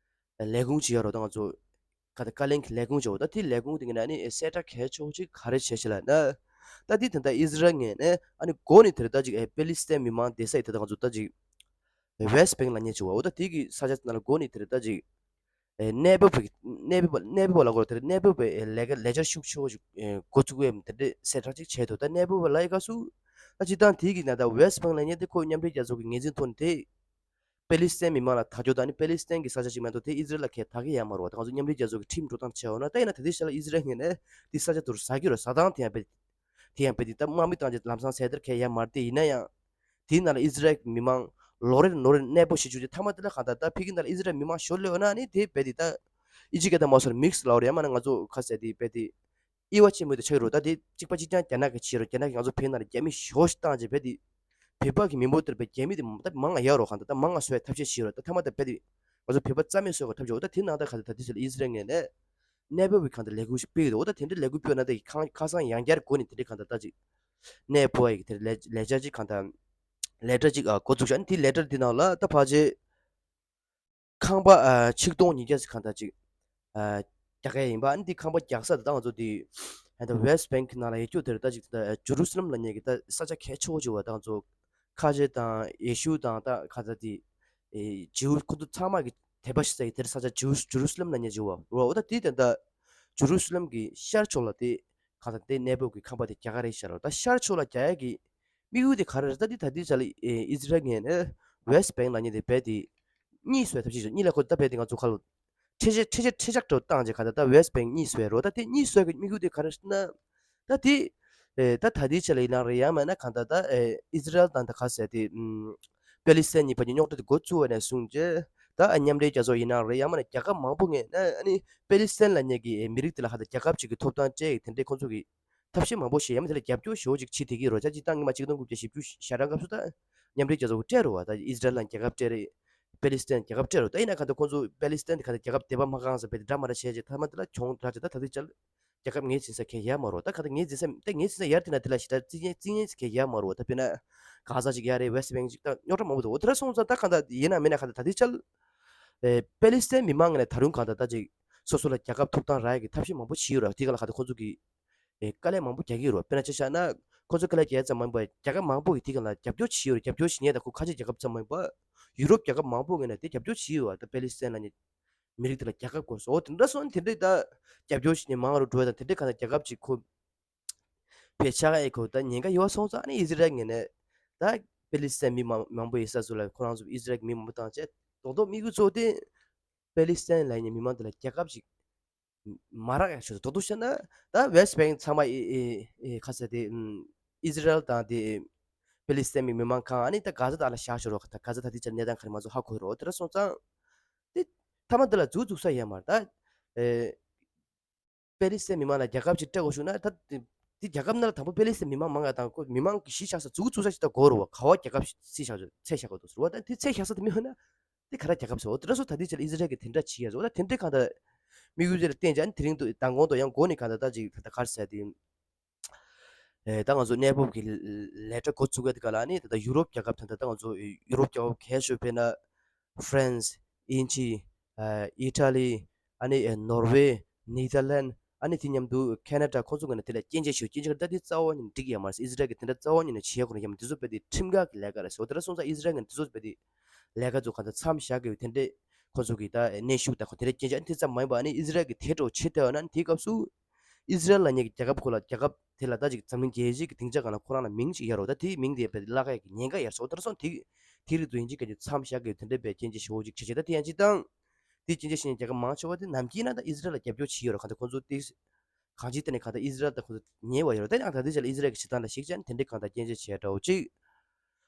ལས་ཁུངས་བྱེད་ཡ་རོ་ད་ང་ཚོ་ག་ད་བཀའ་བློན་གྱི་ལས་ཁུངས་བྱེད་འོ་ད་དེ་ལས་ཁུངས་དེ་གི་ནང་ནི་ཨེ་གསལ་བསྒྲགས་གལ་ཆེ་བོ་གཅིག་ག་རེ་བྱས་ཤག་ལབ་ན། ད་དེ་དེ་འདྲ་ཨི་ཟི་རལ་ངོས་ནས་ཨ་ནི་འགོ་ནས་དེ་རེད་ད་ཅིག་ཨེ་པེ་ལི་སི་ཐན་མི་མང་བསྡད་ས་ཡི་དེ་ད་ང་ཚོ་ད་ཅིག་ཨེ་ཝེ་སི་ཊི་བེང་ལབ་མཁན་ཅིག་བ་འོ་ད་དེ་གི་ས་ཆ་དེ་ནང་ལ་འགོ་ནས་དེ་རེད་ད་ཅིག་ཨེ་གནས་སྤོ་བའི་གནས་སྤོ་བ་གནས་སྤོ་བ་ལ་གོ་དེར་གནས་སྤོ་བའི་ལས་ཀ་ལས་འཆར་ཤུགས་ཆེ་བོ་ཞིག་ཨེ་འགོ་བཙུགས་ཡས་དེ་འདྲའི་གསལ་བསྒྲགས་ཅིག་བྱས་འདུག་ད་གནས་སྤོ་བ་ལ་ཡི་སྐབས་སུ་ ད་སྤྱིར་བཏང་དེའི་གི་ནང་ད་West Bank་ལབ་མཁན་དེ་ཁོ་མཉམ་འབྲེལ་རྒྱལ་ཚོགས་ཀྱི་ངོས་འཛིན་ཐོག་ནས་དེ་པེ་ལི་སི་ཐན་མི་མང་ལ་ཐག་གཅོད་དང་ནི་པེ་ལི་སི་ཐན་གྱི་ས་ཆ་ཞིག་མ་གཏོགས་དེ་ཨི་ཟི་རལ་ལ་ཁས་ད་གི་ཡོད་མ་རེད་བ། ད་ང་ཚོ་མཉམ་འབྲེལ་རྒྱལ་ཚོགས་ཀྱི་ཁྲིམས་འགྲོ་སྟངས་བྱས་ཡོང་ན་ད་ཡིན་ན་ད་ལྟའི་ཆ་ལ་ཨི་ཟི་རལ་ངོས་ནས་དེ་ས་ཆ་དེ་ཚོ་ཟ་གི་རེད། ཟ་སྟངས་དེ་ཡང་དཔེ་དེ་ཡང་དཔེ་དེ་ད་དམག་མི་བཏང་རྗེས་ལམ་སང་ཟས་དེར་ཁས་ཡོད་མ་རེད། དེ་ཡིན་ན་ཡང་དེའི་ནང་ལ་ཨི་ཟི་རལ་གྱི་མི་མང་ལོ་རེར་ལོ་རེར་གནས་སྤོ་བྱེད་བཅུག་རྗེས་མཐའ་མ་དེ་ལ་གང་ལྟར་ད་ཕ་གི་ནང་ལ་ཨི་ཟི་རལ་མི་མང་ཞོར་ལོས་ཡོད་ན་ནི་དེ་དཔེ་དེ་ད་ཨི་ཇི་སྐད་དང་མ་སོར་མིག་སི་ལབ་རེད། ཡང་མིན་ན་ང་ཚོ་ཁ་གསལ་དེ་དཔེ་དེ་དབྱེ་བ་ཕྱེ་མུས་དེ་ཆགས་ཀྱི་རེད། ད་དེ་གཅིག་པ་གཅིག་རྐྱང་རྒྱ་ནག་གིས་བྱས་རེད། རྒྱ་ནག་གིས་ང་ཚོ་བོད་ནང་ལ་རྒྱ་མི་ཞེ་པོ་ཞིག་བཏང་རྗེས་དཔེ་དེ་བོད་པ་གི་མི་འབོར་དེར་དཔེ་རྒྱ་མི་དེ་ད་མང་ང་ཡོད་རེད། གང་ལྟར་ད་མང་ང་བཟོ་ཡ་ཐབས་ཤེས་བྱས་རེད། ད་མཐའ་མ་ད་དཔེ་དེ་ང་ཚོ་བོད་པ་རྩ་མེད་བཟོ་བའི་ཐབས་ཤེས། འོ་ད་དེ་ནང་ད་ག་ད་ད་དེ་ཚོ་ལ་ཨི་ཟི་རལ་ངོས་ནས་གནས་སྤོ་བའི་གང་ལྟར་ལས་འགུལ་ཞིག་སྤེལ་གི་འདུག་འོ་ད་དེ་འདྲའི་ལས་འགུལ་སྤེལ་ན་ད་ཁ་ཁ་སང་ཡང་བསྐྱར་སྒོ་ནས་དེ་འདྲའི་གང་ལྟར་ད་ཅིག་གནས་སྤོ་བ་ཡི་དེ་ལས་ལས་འཆར་ཅིག་གང་ལྟར་ལས་གྲྭ་ཅིག་འགོ་བཙུགས་ཤག་ཨ་ནི་དེ་ལས་གྲྭ་དེ་ནང་ལ་ད་ཕལ་ཆེར་ཁང་པ་ཨ་ཆིག་སྟོང་ཉིས་བརྒྱ་ཙམ་གང་ལྟར་ཅིག་ཨ་རྒྱག་གི་ཡིན་པ། ཨ་ནི་འདི་ཁང་པ་རྒྱག་ས་དེ་ད་ང་ཚོ་འདི་ཨ་ད་West Bank་ནང་ལ་ཡོད་རྒྱུ་དེར་ད་ཅིག་ད་ཇུ་རུ་སི་ལམ་ལབ་མཁན་གྱི་ད་ས་ཆ་གལ་ཆེ་བོ་ཅིག་ཡོད་པ། ད་ང་ཚོ་ཁ་ཆེ་དང་ཡེ་ཤུ་དང་ད་གང་ལྟར་དེ་ཨེ་ཇིའུ་ཁོ་ཚོ་ཚང་མ་གི་དད་པ་བྱེད་ས་ཡི་དེར་ས་ཆ་ཇུ་ཇུ་རུ་སི་ལམ་ལབ་མཁན་ཅིག་ཡོད་པ། འོ་ད་དེ་དེ་ད་ཇུ་རུ་སི་ལམ་གྱི་ཤར་ཕྱོགས་ལ་དེ་གང་ལྟར་དེ་གནས་སྤོ་གི་ཁང་པ་དེ་རྒྱག་ག་རེད་ཤག་རོ། ད་ཤར་ཕྱོགས་ལ་རྒྱག་ཡ་གི་དམིགས་ཡུལ་དེ་ག་རེ་རེད། ད་འདི་ད་ལྟའི་ཆ་ལ་ཨེ་ཨི་ཟི་རལ་ངོས་ནས་West Bank་ལབ་མཁན་དེ་རྦད་དེ་གཉིས་བཟོས་ཐབས་ཤེས་བྱས། གཉིས་ལ་ཁོ་ད་རྦད་དེ་ང་ཚོ་ཁ་ལོ་ཁྲི་ཆ་ཁྲི་ཆ་ཁྲི་ཆག་འགྲོ་བཏང་རྗེས་ག་ད་ད་West Bank་གཉིས་བཟོས་རོ། ད་དེ་གཉིས་བཟོས་གི་དམིགས་ཡུལ་དེ་ག་རེ་རེད་ན། ད་དེ་ཨེ་ད་ད་ལྟའི་ཆ་ལ་ཡིན་ན་རེད། ཡང་མིན་ན་གང་ད་ད་ཨེ་ཨི་ཟི་རལ་དང་ད་ག་ཟེར་དེ་ཨམ་པེ་ལི་སི་ཐན་གཉིས་བར་གྱི་རྙོག་དྲ་དེ་འགོ་བཙུགས་པ་ནས་བཟུང་རྗེས་ད་ཨ་མཉམ་འབྲེལ་རྒྱལ་ཚོགས་ཡིན་ན་རེད། ཡང་མིན་ན་རྒྱལ་ཁབ་མང་པོ་ངོས་ནས་ཨ་ནི་པེ་ལི་སི་ཐན་ལབ་མཁན་གྱི་ཨེ་མི་རིགས་དེ་ལ་གང་ད་རྒྱལ་ཁབ་ཅིག་གི་ཐོབ་ཐང་སྤྲད་ཡི་དེ་འདྲའི་ཁོང་ཚོ་གི་ཐབས་ཤེས་མང་པོ་ཞིག་ཡང་མིན་དེ་ལ་རྒྱབ་སྐྱོར་ཞེ་པོ་ཅིག་བྱེད་བསྡད་ཀྱི་ཡོད་རེད། ད་སྤྱིར་བཏང་སྔོན་མ་ཆིག་སྟོང་དགུ་བརྒྱ་བཞི་བཅུ་ཞེ་གྲངས་སྐབས་སུ་ད་མཉམ་འབྲེལ་རྒྱལ་ཚོགས་སྤྲད་རེད་བ། ད་ཨི་ཟི་རལ་ལ་རྒྱལ་ཁབ་སྤྲད་རེད། པེ་ལི་སི་ཐན་རྒྱལ་ཁབ་སྤྲད་རེད། ད་ཡིན་ན་གང་ལྟར་ཁོང་ཚོ་པེ་ལི་སི་ཐན་དེ་གང་ལྟར་རྒྱལ་ཁབ་དད་པ་མ་གང་ཟེར་བས་དེ་འདྲ་མ་འདྲ་བྱས་རྗེས་མཐའ་མ་དེ་ལ་གྱོང་རག་རྗེས་ད་ད་ལྟའི་ཆར་རྒྱལ་ཁབ་ངོས་འཛིན་ས་གང་ཡང་ཡོད་མ་རེད། ད་གང་ལྟར་ངོས་འཛིན་ས་ད་ངོས་འཛིན་ས་ཡར་དེ་ན་དེ་ལ་ཞེ་དྲག་རྩིས་ཉེན་རྩིས་ཉེན་ཟེར་གང་ཡང་ཡོད་མ་རེད། ད་དཔེར་ན་གྷ་ཟ་ཅིག་ཡར་རེད། West Bank་ཅིག་ད་རྙོག་དྲ་མང་པོ་འདུག་འོ་དེ་འདྲ་སོང་ཙང་ད་གང་ལྟར་ཡིན་ན་མིན་ན་གང་ལྟར་ད་ལྟའི་ཆར་ཨེ་པེ་ལི་སི་ཐན་མི་མང་ངོས་ནས་ད་རུང་གང་ལྟར་ད་ཅིག་སོ་སོ་ལ་རྒྱལ་ཁབ་ཐོབ་ཐང་རག་ཡ་གི་ཐབས་ཤེས་མང་པོ་བྱས་ཡོད་རེད། དེ་ག་ལ་གང་ལྟར་ཁོང་ཚོ་གི་ཨེ་དཀའ་ལས་མང་པོ་རྒྱག་གི་ཡོད་རེད། དཔེར་ན་ཆ་བཞག་ན་ཁོ་ཚོ་དཀའ་ལས་རྒྱག་ཙམ་མ་ཡིན་པར་རྒྱལ་ཁབ་མང་པོ་གིས་དེ་ག་ལ་རྒྱབ་སྐྱོར་བྱེད་ཀྱི་ཡོད་རེད། རྒྱབ་སྐྱོར་བྱེད་མཁན་དང་ཁོ་ཁ་ཆེ་རྒྱལ་ཁབ་ཙམ་མ་ཡིན་པར་ཡུ་རོབ་རྒྱལ་ཁབ་མང་པོ་ངོས་ནས་དེ་རྒྱབ་སྐྱོར་བྱེད་ཀྱི་ཡོད་རེད། ད་པེ་ལི་སི་ཐན་ལབ་མཁན་མི་རིགས་དེ་ལ་རྒྱལ་ཁབ་དགོས་སོ། འོ་དེ་འདྲ་སོང་དེ་འདྲའི་ད་རྒྱབ་སྐྱོར་བྱེད་མཁན་མང་རུ་འགྲོ་ཡ་དང་དེ་འདྲའི་ག་ལ་རྒྱལ་ཁབ་ཅིག་ཁོ་ཕལ་ཆེར་ཨེ་ཁོ་ད་ཉེན་ཁ་ཡོད་སོང་ཙང་ཨ་ནི་ཨི་ཟི་རལ་ངོས་ནས་ད་པེ་ལི་སི་ཐན་མི་མང་མང་པོ་ཡིན་ས་ཚོ་ལ་ཁོ་རང་ཚོ་ཨི་ཟི་རལ་གྱི་མི་མང་པོ་བཏང་བྱས་རྡོག་རྡོག་དམིགས་ཡུལ་གཙོ་བོ་དེ་པེ་ལི་སི་ཐན་ལབ་མཁན་མི་མང་དེ་ལ་རྒྱལ་ཁབ་ཅིག་མ་རག་ཡག་ཤོས་རྡོག་རྡོག་བཤད་ན་ད་West Bank་ཚང་མ་ཨི་ཨི་ཨི་ཁ་ཟེར་དེ་ཨམ་ཨི་ཟི་རལ་དང་དེ་པེ་ལི་སི་ཐན་མི་མི་མང་གང་ཨ་ནི་ད་གྷ་ཟ་དག་ལ་བཞག་ཤོག་རོགས། ད་གྷ་ཟ་ད་དེ་ཆ་གནས་སྟངས་ག་རེ་མ་ཚོ་ཧ་གོ་རོགས། དེ་འདྲ་སོང་ཙང་དེ་མཐའ་མ་དེ་ལ་འཛུགས་འཛུགས་ས་ཡོད་མ་རེད། ད་ཨེ་པེ་ལི་སི་ཐན་མི་མང་ལ་རྒྱལ་ཁབ་ཅིག་སྤྲད་དགོས་བྱུང་ན་ད་དེ་དེ་རྒྱལ་ཁབ་ནང་ལ་དང་པོ་པེ་ལི་སི་ཐན་མི་མང་མང་ང་དང་ཁོ་མི་མང་གི་གཞིས་ཆགས་ས་འཛུགས་འཛུགས་ས་ཅིག་ད་དགོས་རེད་བ། ག་བ་རྒྱལ་ཁབ་ཅིག་ཚད་བཞག་ཚད་བཞག་དགོས་འདུག་ཟེར་བ། ད་དེ་ཚད་བཞག་ས་དེ་མི་ཡོང་ན་དེ་ག་རེ་རྒྱལ་ཁབ་ཟེར་བ། དེ་འདྲ་སོང་ད་དེ་ཆ་ལ་ཨི་ཟི་རལ་གྱིས་དེ་འདྲ་བྱེད་ཡ་ཟེར་བ། ད་དེ་འདྲའི་གང་ལྟར་དམིགས་ཡུལ་དེ་ལ་བརྟེན་བྱས་ཨ་ནི་དེ་རིང་དུ་མདང་དགོང་དུ་ཡང་འགོ་ནས་གང་ལྟར་ད་ཅིག་ད་ལྟ་ག་རེ་ཟེར་དེ། ཨེ་ད་ང་ཚོ་གནས་སྤོ་གི་ལས་གྲྭ་འགོ་བཙུགས་ཡ་དེ་ག་ལ་ཨ་ནི་ད་ལྟ་ཡུ་རོབ་རྒྱལ་ཁབ་ད་ལྟ་ད་ང་ཚོ་ཡུ་རོབ་རྒྱལ་ཁབ་གལ་ཆེ་བ་དཔེར་ན་ཧྥ་རན་སི། དབྱིན་ཇི། ཨ་ཨི་ཊ་ལི། ཨ་ནི་ཨེ་ནོར་ཝེ། ནེ་ཐར་ལན། ཨ་ནི་དེ་མཉམ་དུ་ཁེ་ན་ཌ། ཁོ་ཚོ་ངོས་ནས་དེ་ལ་སྐྱོན་བརྗོད་ཞུ། སྐྱོན་བརྗོད་ད་དེ་རྩ་བ་ཉིད་ནས་འགྲིག་ཡོད་མ་རེད། ཨི་ཟི་རལ་གྱིས་དེ་འདྲ་རྩ་བ་ཉིད་ནས་བྱེད་ཡ་ཁོ་རང་ཡོད་མ་རེད། དེ་ཚོ་རྦད་དེ་ཁྲིམས་འགལ་གྱི་ལས་ཀ་རེད་ཟེར་བ། དེ་འདྲ་སོང་ཙང་ཨི་ཟི་རལ་ངོས་ནས་དེ་ཚོ་རྦད་དེ་ལས་ཀ་ཚོ་གང་ལྟར་མཚམས་བཞག་དགོས་པའི་དེ་འདྲའི་ཁོ་ཚོ་གི་ད་གནོན་ཤུགས་དང་ཁོ་དེ་འདྲའི་སྐྱོན་བརྗོད་ཨ་ནི་དེ་ཙམ་མ་ཡིན་པ་ཨ་ནི་ཨི་ཟི་རལ་གྱིས་དེ་འདྲ་བྱེད་བསྡད་ཡོད་ན་ཨ་ནི་དེའི་སྐབས་སུ་ཨི་ཟི་རལ་ལབ་མཁན་གྱི་རྒྱལ་ཁབ་ཁོ་ལ་རྒྱལ་ཁབ་དེ་ལ་ད་ཅིག་འཛམ་གླིང་རྒྱལ་སྤྱིའི་གི་སྡིངས་ཆ་སྒང་ལ་ཁོ་རང་ལ་མིང་ཅིག་ཡོད་རེད་བ། ད་དེའི་མིང་དེ་རྦད་དེ་བརླག་ཡ་གི་ཉེན་ཁ་ཡོད་རེད་ཟེར་བ། དེ་འདྲ་སོང་དེ་དེ་རིགས་དེ་ཡིན་གཅིག་མིན་གཅིག་མཚམས་བཞག་དགོས་པའི་དེ་འདྲའི་རྦད་སྐྱོན་བརྗོད་ཞེ་པོ་ཅིག་བྱས། ད་དེ་ཡང་སྤྱིར་བཏང་དེ་སྐྱོན་བརྗོད་བྱེད་མཁན་རྒྱལ་ཁབ་མང་ཆེ་བ་དེ་ནམ་རྒྱུན་ནས་ད་ཨི་ཟི་རལ་ལ་རྒྱབ་སྐྱོར་བྱེད་ཡོད་རེད། གང་ལྟར་ཁོ་ཚོ་དེ་གང་ཅིའི་ཐད་ནས་གང་ལྟར་ཨི་ཟི་རལ་དང་ཁོ་ཚོ་ཉེ་བ་ཡོད་རེད། ད་ཡང་ད་ལྟའི་ཆ་ལ་ཨི་ཟི་རལ་གྱི་བྱེད་སྟངས་ལ་གཞིགས་བྱས་ན་དེ་འདྲའི་གང་ལྟར་སྐྱོན་བརྗོད་བྱས་འདྲ་བོ་ཅིག་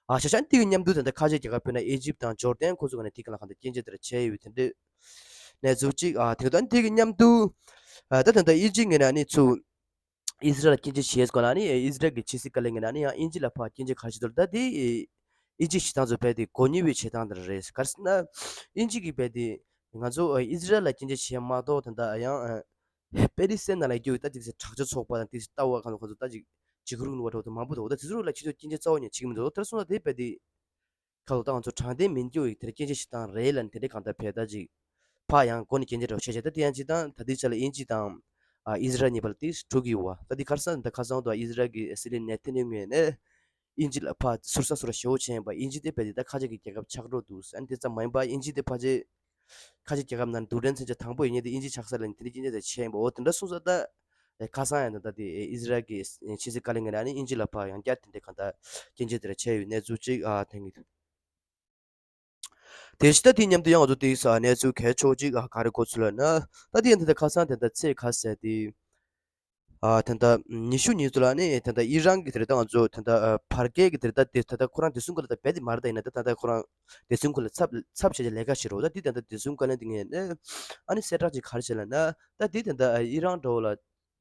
ཨ་ཤ་ཤ་དེ་གི་མཉམ་དུ་ད་ལྟ་ཁ་ཆེ་རྒྱལ་ཁབ་དཔེར་ན་ཨི་ཇིབ་དང་ཇོར་ཌན་ཁོ་ཚོ་ག་ནས་དེ་ག་ལ་གང་ལྟར་སྐྱོན་བརྗོད་དེ་འདྲ་བྱས་ཡོད་པའི་དེ་འདྲའི་གནས་ཚུལ་ཅིག་ཨ་དེ་ད་དེ་གི་མཉམ་དུ་ཨ་ད་ད་ལྟ་ཨི་ཇིབ་ངོས་ནས་ཨ་ནི་ཚུར་ཨི་ཟི་རལ་ལ་སྐྱོན་བརྗོད་བྱས་སྐོར་ལ་ཨ་ནི་ཨི་ཟི་རལ་གྱི་ཕྱི་སྲིད་བཀའ་བློན་ངོས་ནས་ཨ་ནི་ཡང་དབྱིན་ཇི་ལ་ཕར་སྐྱོན་བརྗོད་ག་རེ་བྱས་འདུག་ད་དེ་ཨི་ཇིབ་བྱེད་སྟངས་ཚོ་རྦད་དེ་མགོ་རྙོག་པའི་བྱེད་སྟངས་དེ་འདྲ་རེད། ག་རེ་ཟེར་ན་དབྱིན་ཇི་གིས་རྦད་དེ་ང་ཚོ་ཨི་ཟི་རལ་ལ་སྐྱོན་བརྗོད་བྱས་མ་གཏོགས་ད་ལྟ་ཡང་ཨ་པེ་ལི་སི་ཐན་ནང་ལ་སྐྱོ་བའི་ད་ཅིག་དྲག་སྤྱོད་ཚོགས་པ་དང་དེ་ལྟ་བ་གང་ཁོ་ཚོ་ད་ཅིག་འཇིགས་རུང་ནུས་པ་འདྲ་བོ་དེ་མང་པོ་འདུག་ད་དེ་ཚོ་ལ་ཁྱེད་ཚོ་སྐྱོན་བརྗོད་རྩ་བ་ཉིད་བྱེད་ཀྱི་མི་འདུག་དེར་སོང་ཙང་དེ་རྦད་དེ་ཁ་ལོ་ད་ང་ཚོ་དྲང་བདེན་མིན་སྐྱོ་བའི་དེར་སྐྱོན་བརྗོད་བྱེད་སྟངས་རེད་ལབ་ནས་དེ་འདྲའི་གང་ལྟར་བས་ད་ཅིག་ཕར་ཡང་སྒོ་ནས་སྐྱོན་བརྗོད་འདྲ་བོ་བྱས་བྱས། ད་དེ་ཡང་སྤྱིར་བཏང་ད་ལྟའི་ཆ་ལ་དབྱིན་ཇི་དང་ཨ་ཨི་ཟི་རལ་གཉིས་བར་ལ་དེ་འགྲོ་གི་ཡོད་པ། ད་དེ་ཁ་སང་ད་ཁ་སང་དུ་ཨི་ཟི་རལ་གྱི་སྲིད་བློན་ནེ་ཐན་ཡ་ཧུ་ངོས་ནས་དབྱིན་ཇི་ལ་ཕར་ཟུར་ཟ་ཟུར་ཞེ་པོ་བྱས་ཡིན་པ། དབྱིན་ཇི་དེ་རྦད་དེ་ད་ཁ་ཆེ་གི་རྒྱལ་ཁབ་ཆགས་འགྲོ་འདུག་ཨ་ནི་དེ་ཙམ་མ་ཡིན་པ་དབྱིན་ཇི་དེ་ཕལ་ཆེར་ཁ་ཆེ་རྒྱལ་ཁབ་ནང་རྡུལ་ཕྲན་མཚོན་ཆ་དང་པོ་ཡིན་མཁན་དེ་དབྱིན་ཇི་ཆགས་ས་ལ་དེ་འདྲའི་རྐྱེན་རྐྱེན་དེ་བྱས་ཡིན་པ། འོ་དེ་འདྲ་སོང་ཙང་ད་ ཨེ་ཁ་སང་ཡང་ད་ལྟ་དེ་ཨེ་ཨི་ཟི་རལ་གྱི་ཕྱི་སྲིད་བཀའ་བློན་ངོས་ནས་ཨ་ནི་དབྱིན་ཇི་ལ་ཕར་ཡང་བསྐྱར་དེ་འདྲའི་གང་ལྟར་སྐྱོན་བརྗོད་དེ་འདྲ་བྱས་ཡོད་གནས་ཚུལ་ཅིག་ཨ་ཐོན་གྱི་འདུག་དེ་བཞིན་ད་དེ་མཉམ་དུ་ཡང་ང་ཚོ་དེ་ས་གནས་ཚུལ་གལ་ཆེ་བོ་ཅིག་ཨ་ག་རེ་གོ་ཚུལ་ལབ་ན། ད་དེ་ཡང་ད་ལྟ་ཁ་སང་དེ་ད་ཚེས་ཁ་ཟེར་དེ། ཨ་ད་ལྟ་ཉི་ཤུ་ཉིན་ཚོ་ལ་ནི་ད་ལྟ་ཨི་རན་གྱི་དེ་ད་ང་ཚོ་ད་ལྟ་ཨ་བར་བརྒལ་གྱི་དེ་ད་དེ་ད་ལྟ་ཁོ་རང་བདེ་སྲུང་སྐུ་ལ་ད་རྦད་དེ་མ་རེད། ད་ཡིན་ན་ད་ད་ལྟ་ཁོ་རང་བདེ་སྲུང་སྐུ་ལ་ཚབ་ཚབ་བྱས་ཀྱི་ལས་ཀ་བྱེད་རོགས། ད་དེ་ད་ལྟ་བདེ་སྲུང་བཀའ་བློན་དེ་ངས་ནི་ཨ་ནི་གསལ་བསྒྲགས་ཅིག་ག་རེ་བྱས་ལབ་ན། ད་དེ་ད་ལྟ་ཨི་རན་འདྲ་བོ་ལ་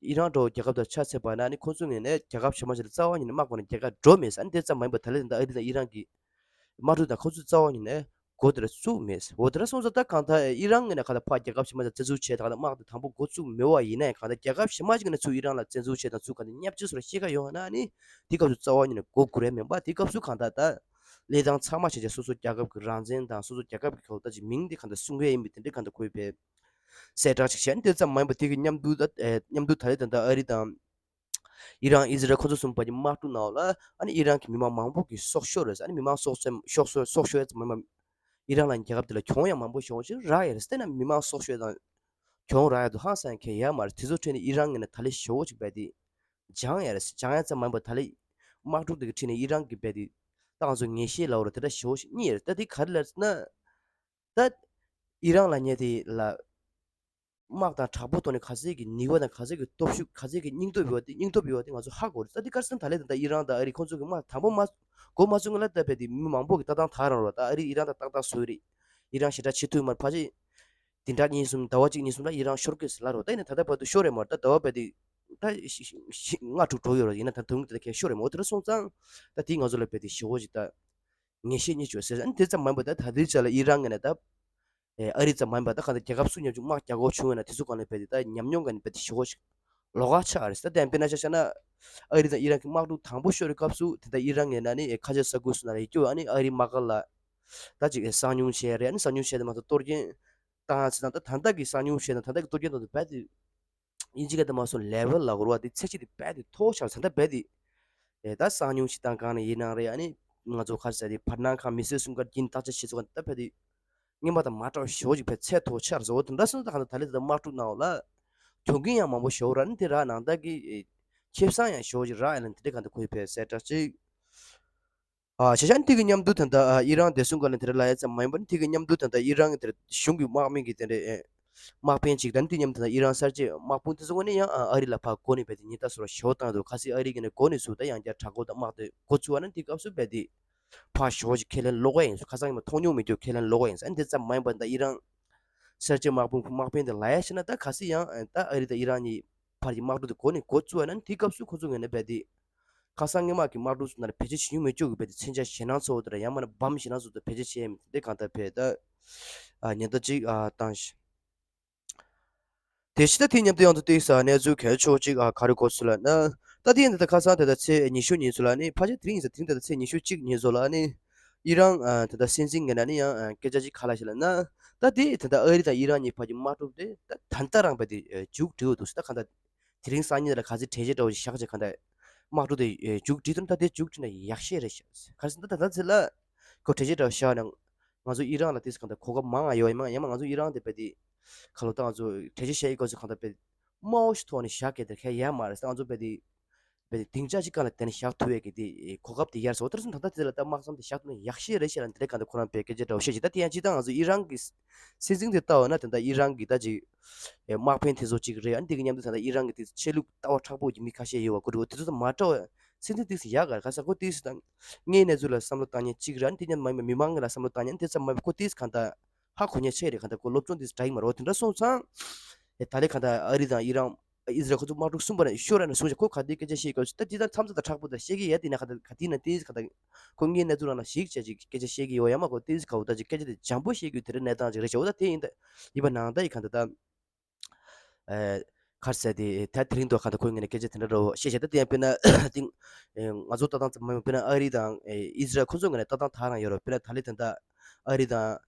ཨི་རན་འདྲ་བོ་རྒྱལ་ཁབ་དང་ཕྱག་འཚལ་བ་ན་ནི་ཁོ་ཚོ་ངོས་ནས་རྒྱལ་ཁབ་གཞན་པ་ཞིག་ལ་རྩ་བ་ཉིད་ནས་དམག་དཔུང་ནས་རྒྱལ་ཁ་འགྲོ་མེད་ཟེར། ཨ་ནི་དེ་ཙམ་མ་ཡིན་པར་ད་ལན་ད་ལྟ་ཨ་རི་དང་ཨི་རན་གྱི་དམག་འཁྲུག་དང་ཁོ་ཚོས་རྩ་བ་ཉིད་ནས་འགོ་དེ་ལ་བཙུགས་མེད། འོ་དེ་འདྲ་སོང་ཙང་ད་གང་ལྟར་ཨི་རན་ངོས་ནས་གང་ལྟར་ཕར་རྒྱལ་ཁབ་གཞན་པ་དང་བཙན་འཛུལ་བྱས་དང་དམག་དེ་དང་པོ་འགོ་བཙུགས་མེད་པ་ཡིན་ན་ཡང་། གང་ལྟར་རྒྱལ་ཁབ་གཞན་པ་ཅིག་ནས་ཚུར་ཨི་རན་ལ་བཙན་འཛུལ་བྱས་དང་ཚུར་གང་ལྟར་བརྙས་བཅོས་སོགས་ཤེས་ཀ་ཡོང་ན་ནི་དེ་སྐབས་སུ་རྩ་བ་ཉིད་ནས་འགོ་དགོས་རེད་མིན་པ། དེ་སྐབས་སུ་གང་ལྟར་ད་ལས་སྟངས་ཚང་མ་བྱས་བྱས་སོ་སོ་རྒྱལ་ཁབ་ཀྱི་རང་བཙན་དང་སོ་སོ་རྒྱལ་ཁབ་ཀྱི་ཁ་ལོ་ད་ཅིག་མིང་དེ་གང་ལྟར་སྲུང་གི་ཡིན་པའི་དེ་འདྲའི་གང་ལྟར་དགོས་པའི་གསལ་བསྒྲགས་ཅིག་བྱས། ཨ་ནི་དེ་ཙམ་མ་ཡིན་པར་དེ་གི་མཉམ་དུ་ད་ཨེ་མཉམ་དུ་ད་རེས་ད་ལྟ་ཨ་རི་དང་ཨི་རན་ཨི་ཟི་རལ་ཁོ་ཚོ་གསུམ་བར་གྱི་དམག་འཁྲུག་ནང་ལ་ཨ་ནི་ཨི་རན་གྱི་མི་མང་མང་པོ་གི་སྲོག་ཤོར་རེད། ཨ་ནི་མི་མང་སྲོག་ཤོར་སྲོག་ཤོར་སྲོག་ཤོར་ཡ་ཙམ་མ་ཡིན་པར་ཨི་རན་ལ་རྒྱལ་ཁབ་དེ་ལ་གྱོང་ཡང་མང་པོ་ཞེ་པོ་ཅིག་རག་ཡ་རེད། དེ་ན་མི་མང་སྲོག་ཤོར་དང་གྱོང་རག་ཡ་དུ་ཧང་སང་ཁེ་ཡ་མ་རེད། དེ་ཚོ་ཁྲིད་ནས་ཨི་རན་ངོས་ནས་ད་ལན་ཞེ་པོ་ཅིག་རྦད་དེ་སྦྱངས་ཡ་རེད། སྦྱངས་ཡ་ཙམ་མ་ཡིན་པར་ད་ལན་དམག་འཁྲུག་དེ་གི་ཁྲིད་ནས་ཨི་རན་གྱི་རྦད་དེ་ད་ང་ཚོ་ངེས་ཤེས་ལབ་རོགས་དེ་འདྲ་ཞེ་པོ་ཅིག་རྙེད་ཡ་རེད། ད་དེ་ག་རེ་ལབ་ན། ད་ཨི་རན་ལབ་མཁན་དེ་ལ་དམག་དང་དྲག་པོ་ཐོག་ནས་ག་ཚད་ཀྱི་ནུས་པ་དང་ག་ཚད་ཀྱི་སྟོབས་ཤུགས་ག་ཚད་ཀྱི་སྙིང་སྟོབས་ཡོད་དེ་སྙིང་སྟོབས་ཡོད་དེ་ང་ཚོ་ཧ་གོ་རེད། ད་འདི་གར་སོང་ད་ལན་ད་ལྟ་ཨི་རན་དང་ཨ་རི་ཁོང་ཚོ་གི་དམག་དང་པོ་མ་འགོ་མ་ཚུགས་སྔོན་ལ་ད་རྦད་དེ་མི་མང་པོ་གི་ལྟ་སྟངས་དག་རང་རེད། ད་ཨ་རི་ཨི་རན་དང་ཏག་ཏག་བཟོས་རེད། ཨི་རན་ཞེ་དྲག་བྱེད་ཐུབ་མ་རེད། ཕལ་ཆེར་བདུན་ཕྲག་གཉིས་གསུམ་ཟླ་བ་གཅིག་གཉིས་གསུམ་ལ་ཨི་རན་ཤོར་གི་ཟེར་ལབ་རོགས། ད་ཡིན་ན་ད་ལྟ་བར་དུ་ཤོར་རེད་མ་རེད། ད་ཟླ་བ་རྦད་དེ་ད་ལྔ་དྲུག་འགྲོ་ཡོད་རེད། ཡིན་ན་ད་དུང་དེ་གས་ཤོར་རེད་མ་རེད། འོ་དེ་འདྲ་སོང་ཙང་ད་དེ་ང་ཚོ་ལ་རྦད་དེ་ཞེ་པོ་ཅིག་ད་ངེས་ཤེས་རྙེད་བྱུང་ཟེར། ཨ་ནི་དེ་ཙམ་མ་ཡིན་པར་ད་ད་ལྟའི་ཆ་ལ་ཨི་རན་ངོས་ནས་ད་ཨེ་ཨ་རི་ཙམ་མ་ཡིན་པར་ད་གང་ལྟར་རྒྱལ་ཁབ་སུ་མཉམ་ཞུགས་དམག་རྒྱག་དགོས་བྱུང་བ་ན་དེ་ཚོ་གང་ལ་རྦད་དེ་ད་ཉམས་མྱོང་ག་ནས་རྦད་དེ་ཞེ་པོ་ཞིག་ལོགས་ཀ་ཆགས་རེད། ད་དེ་དཔེར་ན་ཆ་བཞག་ན་ཨ་རི་དང་ཨི་རན་གྱི་དམག་འཁྲུག་དང་པོ་ཤོར་བའི་སྐབས་སུ་དེ་ད་ཨི་རན་ངོས་ནས་ནི་ཨེ་ཁ་ཆེ་ས་ཁུལ་སུ་ན་རེ་སྐྱོ། ཨ་ནི་ཨ་རི་དམག་སྒར་ལ་ད་ཅིག་ཨེ་གསང་མྱུལ་བྱས་རེད། ཨ་ནི་གསང་མྱུལ་བྱས་དེ་མ་གཏོགས་གཏོར་སྐྱོན་བཏང་ཚེ་དང་ད་ད་ལྟ་གི་གསང་མྱུལ་བྱས་དང་ད་ལྟ་གི་གཏོར་སྐྱོན་བཏང་དུས་རྦད་དེ་དབྱིན་ཇི་སྐད་དུ་མ་སོང་ལེ་ཝལ་ལ་གོ་ར་བ་དེ་ཚད་གཞི་དེ་རྦད་དེ་མཐོ་ཆགས་ཟེར། ད་རྦད་དེ་ཨེ་ད་གསང་མྱུལ་ཞིག་བཏང་གང་ནས་ཡིན་ནའང་རེད། ཨ་ནི་ང་ཚོ་ག་རེ་ཟེར་དེ་བར་སྣང་ཁང་མི་སེར་གསུམ་ཀ་རྒྱུན་བརྟག་དཔྱད་བྱེད་ཚུལ་ག་ད་རྦད་དེ་སྔོན་མ་དང་མ་འདྲ་བ་ཞེ་པོ་ཅིག་རྦད་ཚད་མཐོ་ཆགས་རེད། འོ་དེ་འདྲ་སོང་ཙང་ད་གང་ལྟར་ད་ལན་དེ་ད་དམག་འཁྲུག་ནང་ལ་གྱོང་གུན་ཡང་མང་པོ་ཞེ་པོ་རག། ཨ་ནི་དེ་རག་ནང་ལྟར་གྱི་ཨེ་ཁེ་བཟང་ཡང་ཞེ་པོ་ཅིག་རག་ཡ་ལ་ནི་དེ་འདྲ་གང་ལྟར་གོ་ཡི་བས་གསལ་བསྒྲགས་ཅིག་ཨ་བྱས་ཙང་དེ་གི་མཉམ་དུ་ད་ལྟ་ཨ་ཨི་རན་བདེ་སྲུང་སྒར་ལ་དེ་འདྲ་ལབ་ཡ་ཙམ་མ་ཡིན་པར་དེ་གི་མཉམ་དུ་ད་ལྟ་ཨི་རན་གྱི་དེ་གཞུང་གི་དམག་མི་གི་དེ་འདྲ་ཨེ་དམག་དཔོན་ཅིག་དང་དེ་མཉམ་དུ་ད་ལྟ་ཨི་རན་གསར་བརྗེ་དམག་དཔུང་དེ་ཚོ་ངོས་ནས་ཡང་ཨ་ཨ་རི་ལ་ཕར་འགོ་ནས་རྦད་དེ་ཉེན་བརྡ་སོགས་ཞེ་པོ་བཏང་འདུག་ཁ་སང་ཨ་རི་གི་ནས་འགོ་ནས་ཚུར་ད་ཡང་བསྐྱར་དྲག་རྒོལ་དང་དམག་དེ་འགོ་བཙུགས་པ་ན་དེ་སྐབས་སུ་རྦད་དེ་ཕར་ཞེ་པོ་ཅིག་ཁས་ལེན་ལོག་ག་ཡིན་ཟེར། ཁ་སང་ཡིན་པ་མཐོང་མྱོང་མེད་རྒྱུ་ཁས་ལེན་ལོག་ག་ཡིན་ཟེར། ཨ་ནི་དེ་ཙམ་མ་ཡིན་པར་ད་ཨི་རན་གསར་བརྗེ་དམག་དཔུང་དམག་དཔོན་དེ་ལབ་ཡ་བྱས་ན་ད་ཁ་སང་ཡང་ད་ཨ་རི་དང་ཨི་རན་གཉིས་བར་གྱི་དམག་འཁྲུག་དེ་འགོ་ནས་འགོ་བཙུགས་པ་ན་དེ་སྐབས་སུ་ཁོ་ཚོ་ངོས་ནས་རྦད་དེ་ཁ་སང་སྔོན་མ་གི་དམག་འཁྲུག་ཚོ་ནང་ལ་བེད་སྤྱོད་བྱེད་མྱོང་མེད་ཅོག་གི་རྦད་དེ་མཚོན་ཆ་ཞེད་སྣང་ཚ་པོ་དེ་འདྲ་ཡང་མིན་ན་བམ་ཞེད་སྣང་ཚ་པོ་དེ་བེད་སྤྱོད་བྱས་ཡ་མིན་དེ་གང་ལྟར་རྦད་དེ་ཨ་ཉེན་བརྡ་ཅིག་ཨ་བཏང་ཞིང་། དེ་བཞིན་ད་དེ་མཉམ་དུ་ཡང་དུ་ཏོག་ཙམ་གནས་ཚུལ་གལ་ཆེ་བོ་ཅིག་ཨ་ག་རེ་གོ་སོང་ལབ་ན། ད་དེ་ཡིན་ད་ལྟ་ཁ་སང་དེ་ད་ཚེས་ཉི་ཤུ་ཉིན་ཚོ་ལ་ནི་ཕལ་ཆེར་དེ་རིང་ཡིན་ས་དེ་རིང་ད་ལྟ་ཚེས་ཉི་ཤུ་གཅིག་ཉིན་ཚོ་ལ་ནི་ཨི་རན་ཨ་དེ་ད་སྲིད་འཛིན་ངོས་ནས་ནི་ཡང་ཨ་སྐད་ཆ་ཅིག་ག་ལབ་ཤག་ལབ་ན། ད་དེ་ད་ལྟ་ཨ་རི་དང་ཨི་རན་གཉིས་བར་གྱི་དམག་འཁྲུག་དེ་ད་ད་ལྟ་རང་རྦད་དེ་ཨ་མཇུག་སྒྲིལ་འདུག་ཟེར། ད་གང་ལྟར་དེ་རིང་སང་ཉིན་ལ་ག་ཚོད་གྲོས་ཆོད་འདྲ་བོ་ཞིག་བཞག་བྱས་གང་ལྟར་དམག་འཁྲུག་དེ་ཨེ་མཇུག་སྒྲིལ་འདུག་ད་དེ་མཇུག་སྒྲིལ་ན་ཡག་ཤོས་རེད་ཤག་ག་རེ་ཟེར་ན་ད་ད་ཚེ་ལ་ཁོ་གྲོས་ཆོད་འདྲ་བོ་བཞག་ན་ང་ཚོ་ཨི་རན་ལ་དེ་གང་ལྟར་གོ་སྐབས་མང་ང་ཡོད་ཡིན་མ་ཡིན་མ་ང་ཚོ་ཨི་རན་དེ་རྦད་དེ་ག་ལོ་ད་ང་ཚོ་གྲོས་ཆོད་བཞག་ཡི་གོ་ཚོད་གང་ལྟར་རྦད་དེ་དམའ་བོ་ཞིག་ཐོག་ནས་བཞག་གི་དེ་གལ་ཡ་མ་རེད་ཟེར། ང་ཚོ་རྦད་དེ་རྦད་དེ་སྡིངས་ཆ་གཅིག་སྒང་ལ་དེ་ནས་བཞག་ཐུབ་ཡས་ཀྱི་དེ་གོ་སྐབས་དེ་ཡར་སོང་། དེར་སོང་ད་ལྟ་དེ་ལ་ད་དམག་མཚམས་དེ་བཞག་ཐུབ་ན་ཡག་ཤོས་རེད་ཤག་ལབ་དེ་ལས་གང་ལྟར་ཁོ་རང་དཔེ་སྐད་ཆ་འདྲ་བོ་བཤད་ཅིག་ད་དེ་ཡང་སྤྱིར་བཏང་ང་ཚོ་ཨི་རན་གྱི་སྲིད་འཛིན་དེ་ལྟ་བ་ན་དེ་ད་ཨི་རན་གྱི་ད་ཅིག་དམག་དཔོན་དེ་ཚོ་གཅིག་རེད། ཨ་ནི་དེ་གི་མཉམ་དུ་ད་ལྟ་ཨི་རན་གྱི་དེ་ཆོས་ལུགས་ལྟ་བ་དྲག་པོ་གི་མི་ཁ་ཤས་ཡོད་བ་ཁོ་རེ་བ་དེ་ཚོ་ད་མ་འདྲ་བ་སྲིད་འཛིན་དེ་ཚོ་ཡག་ག་རེ་ག་ས་ཁོ་དེ་ཚོ་ད་དངོས་གནས་ཚུལ་ལ་བསམ་བློ་བཏང་མཁན་གཅིག་རེད། ཨ་ནི་དེ་མཉམ་མི་མང་གི་ལ་བསམ་བློ་བཏང་མཁན་དེ་ཙམ་མ་ཁོ་དེ་ཚོ་གང་ལྟར་ཧ་གོ་མཁན་ཆེ་རེད། གང་ལྟར་ཁོ་སློབ་སྦྱོང་དེ་ཚོ་འདྲ་ཡི་མ་རེད། འོ་དེ་འདྲ་སོང་ཙང་ཨེ་ད་ལས་གང་ལྟར་ཨ་རི་དང་ཨི་རན་ཨི་ཟི་རལ་ཁོ་ཚོ་དམག་འཁྲུག་གསུམ་པ་ནས་ཤོར་ཡ་ནས་བཟུང་བྱས་ཁོ་ག་དེའི་སྐད་ཆ་བཤད་ཡོད་སྐབས་སུ་ད་དེ་ད་མཚམས་ཚ་དང་དྲག་པོ་ད་བཤད་ཀྱི་ཡོད། དེ་ན་ག་ད་ག་དེ་ན་དེ་ག་ད་ཁོ་ངའི་གནས་ཚུལ་རང་ལ་ཞིག་བྱས་ཅིག་སྐད་ཆ་བཤད་ཀྱི་ཡོད་ཡ་མ་ཁོ་དེ་ག་འོ་ད་ཅིག་སྐད་ཆ་དེ་འཇམ་པོ་བཤད་ཀྱི་ཡོད་དེ་རེད། གནས་སྟངས་ཅིག་རེད་ཤག་འོ་ད་དེ་ཡིན་ད་ཡིན་པ་ནང་ད་ཡི་ག་ད་ད་ཨེ་ག་རེ་ཟེར་དེ་ད་དེ་རིང་ཐོག་ག་ད་ཁོའི་ངོས་ནས་སྐད་ཆ་དེ་འདྲ་རོ་བཤད་བྱས་ད་དེ་ཡང་དཔེར་ན་དེ་ང་ཚོ་ལྟ་སྟངས་ཙམ་མ་ཡིན་པ་དཔེར་ན་ཨ་རི་དང་ཨེ་ཨི་ཟི་རལ་ཁོ་ཚོའི་ངོས་ནས་ལྟ་སྟངས་ད་རང་ཡོད་རོ། དཔེར་ན་ད་ལས་དེ་ད་ཨ་རི་དང་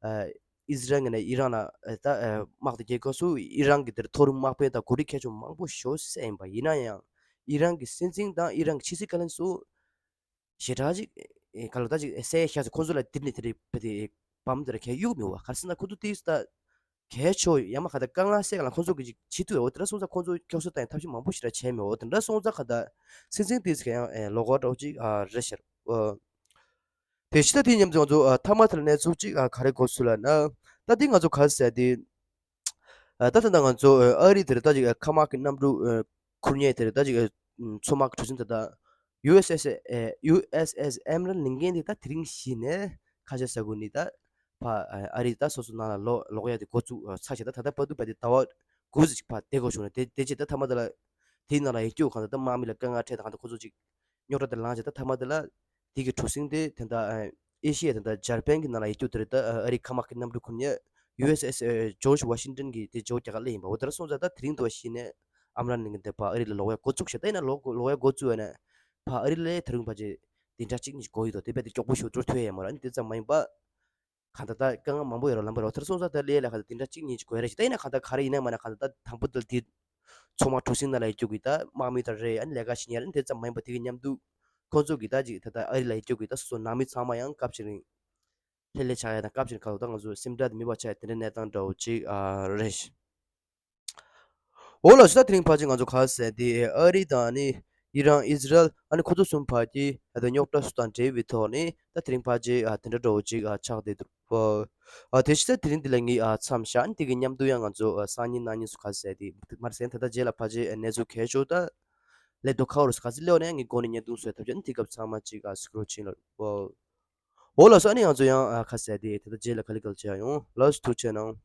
ཨེ་ཨི་ཟི་རལ་ངོས་ནས་ཨི་རན་ལ་ཨེ་ད་ཨེ་དམག་དེ་རྒྱག་སྐབས་སུ་ཨི་རན་གྱི་དེར་མཐོ་རིམ་དམག་དཔོན་དང་འགོ་ཁྲིད་མཁས་མཆོག་མང་པོ་ཞེ་པོ་བསད་ཡིན་པ་ཡིན་ན་ཡང་ཨི་རན་གྱི་སྲིད་འཛིན་དང་ཨི་རན་གྱི་ཕྱི་སྲིད་བཀའ་བློན་ཚོ་ཞེ་དྲག་ཅིག་ཨེ་ག་ལ་ད་ཅིག་ཨེ་བསད་ཤག་ཚེ་ཁོ་ཚོ་ལ་དེ་ནས་དེ་རེད་དེ་བམ་དེ་ར་གས་གཡུག་མི་བ་ག་རེ་ཟེར་ན་ཁོ་ཚོ་དེ་ད་ གལ་ཆེ་ཡང་མ་ག་ད་དཀའ་ངལ་སེལ་ག་ལ་ཁོང་ཚོ་གི་ཅིག་བྱེད་ཐུབ་ཡོད། དེ་འདྲ་སོང་ཙང་ཁོང་ཚོ་སྐྱོབ་གསོ་བཏང་ཡ་ཐབས་ཤེས་མང་པོ་ཞིག་ར་བྱས་མེད། འོ་དེ་འདྲ་སོང་ཙང་ག་ད་སྲིད་འཛིན་དེ་ཚོ་ཡང་ལོག་ག་འགྲོ་ཅིག་རེད་ཤག། དེ་ཕྱི་ད་དེ་མཉམ་དུ་ང་ཚོ་མཐའ་མ་དེ་ལ་གནས་ཚུལ་ཅིག་ག་རེ་གོ་ཚུལ་ལ་ན། ད་དེ་ང་ཚོ་ག་ཟེར་དེ། ད་ད་ད་ང་ཚོ་ཨ་རི་དེར་ད་ཅིག་མཁའ་དམག་གི་གནམ་གྲུ་ཁུར་མཁན་དེར་ད་ཅིག་མཚོ་དམག་གྲུ་གཟིངས་དེ་ད་ཡུ་ཨེས་ཨེས་ཨེ་ཡུ་ཨེས་ཨེས་ཨེམ་རན་ལེན་མཁན་དེ་ད་དེ་རིང་གཞི་ནས་ཁ་ཤས་ཟ་དགོས་ནི་ད་ཕ་ཨ་རི་ད་སོ་སོ་ནང་ལ་ལོག་ལོག་ཡ་དེ་འགོ་བཙུགས་ཚར་བྱས། ད་ད་ལྟ་བར་དུ་བས་དེ་ཟླ་བ་དགུ་ཙམ་ཅིག་ཕ་བསྡད་དགོས་བྱུང་ནས། དེ་དེ་རྗེས་ད་མཐའ་མ་དེ་ལ་དེའི་ནང་ལ་ཡིག་སྐྱོགས་གང་ད་ད་དམག་མི་ལ་དཀའ་ངལ་འཕྲད་དང་གང་ད་ཁོ་ཚོ་ཅིག་རྙོག་དྲ་དེ་ལངས་བྱས། ད་མཐའ་མ་དེ་ལ་དེ་གི་གྲུ་གཟིངས་དེ་ད་ལྟ་ཨེ་ཤི་ཡ་དེ་ད་འཇར་པན་གྱི་ནང་ལ་ཡིག་སྐྱོགས་དེ་རེད། ད་ཨ་རི་མཁའ་དམག་གི་གནམ་གྲུ་ཁུར་མཁན་ཡུ་ཨེས་ཨེས་ཇོརྗ་ཝ་ཤིང་ཏོན་གྱི་དེ་ཇོ་རྒྱ་གར་སླེབས་ཡིན་པ། འོ་དེ་འདྲ་སོང་ཙང་ད་དེ་རིང་དུ་བ་གཞི་ནས་ཨམ་རན་ལེན་མཁན་དེ་ཕ་ཨ་རི་ལ་ལོག་ཡ་འགོ་བཙུགས་ཤག། ད་ཡིན་ན་ལོག་ལོག་ཡ་འགོ་བཙུགས་ཡ་ན་ཕ་ཨ་རི་ལ་ད་རུང་ཕ་ཅེ་དེ་འདྲ་གཅིག་གཉིས་ཤིག་གོ་ཡི་འདུག། དེ་བས་དེ་མགྱོགས་པོ་ཞིག་འགྲོ་ཐུབ་ཡ་ཡོད་མ་རེད། ཨ་ནི་དེ་ཙམ་མ་ཡིན་པ། གང་ལྟར་ད་དཀའ་ངལ་མང་པོ་ཡོད་རེད་ལབ་པ་རེད། དེ་ཚོ་སོང་ཙང་ད་ལས་ལ་གང་ལྟར་དེ་འདྲ་གཅིག་གཉིས་ཅིག་དགོས་རེད་ཤག། ད་ཡིན་ན་གང་ལྟར་ག་རེ་ཡིན་ན་མ་ན་གང་ལྟར་ད་དང་པོ་དེ་ལ་དེ་མཚོ་དམག་གྲུ་གཟིངས་ནང་ལ་ཡིག་སྐྱོགས་ཀྱི་ད་དམག་མི་དང་རེད། ཨ་ནི་ལས་ཀ་བྱེད་མཁན་རེད། དེ་ཙམ་མ་ཡིན་པ་དེ་གི་མཉམ་དུ་ཁོང་ཚོ་གི་ད་ཅིག་ད་ལྟ་ཨ་རི་ལ་ཡིག་སྐྱོགས་ཀྱི་ད་སོ་སོ་ནང་མི་ཚང་མ་ཡང་སྐབས་ཤིག་རིང་ལྷེ་ལྷེ་ཆགས་ཡ་དང་སྐབས་ཤིག་རིང་ག་ལ་ད་ང་ཚོ་སེམས་ཁྲལ་དེ་མེད་པ་ཆགས་ཡ་དེ་འདྲའི་གནས་སྟངས་འདྲ་བོ་ཅིག་ཨ་རེད། འོ་ལགས་སོ། ད་དེ་རིང་ཕལ་ཆེར་ང་ཚོ་ག་ཟེར་དེ་ཨ་རི་དང་ནི་ཨི་རན་ཨི་ཟི་རལ་ཨ་ནི་ཁོ་ཚོ་གསུམ་བར་གྱི་ཨ་ད་རྙོག་དྲ་སུ་དང་འབྲེལ་བའི་ཐོག་ནས་ད་དེ་རིང་ཕལ་ཆེར་ཨ་དེ་འདྲ་འདྲ་བོ་ཅིག་ཨ་ཆགས་བསྡད་འདུག། ཨ་དེ་ཕྱི་ད་དེ་རིང་འདི་ལ་ངས་ཨ་མཚམས་བཞག། ཨ་ནི་དེ་གི་མཉམ་དུ་ཡང་ང་ཚོ་ཨ་སང་ཉིན་གནངས་ཉིན་སུ་ག་ཟེར་དེ་མར་ཟེར་ད་ལྟ་རྗེས་ལ་ཕལ་ཆེར་ཨ་གནས་ཚུལ་གལ་ཆེ་ད་ལས་དོ་ཁ་བོ་རུ་སུ་ག་ཟེར་ལེའོ་ནས་ངས་འགོ་ནས་བརྙན་ཐུང་བཟོས་ཐབས་བྱས། ཨ་ནི་དེ་སྐབས་ཚང་མ་ཅིག་ཨ་སུ་ཀྲོལ་ཕྱིན་ལ། འོ་ལགས་སོ། ཨ་ནི་ང་ཚོ་ཡང་ཨ་ག་ཟེར་དེ་ད་ལྟ་རྗེས་ལ་ག་ལེ་ག་ལེ་བྱེད་ཡ་ཡོང་། ལགས་སོ། ཐུགས་རྗེ་གནང་།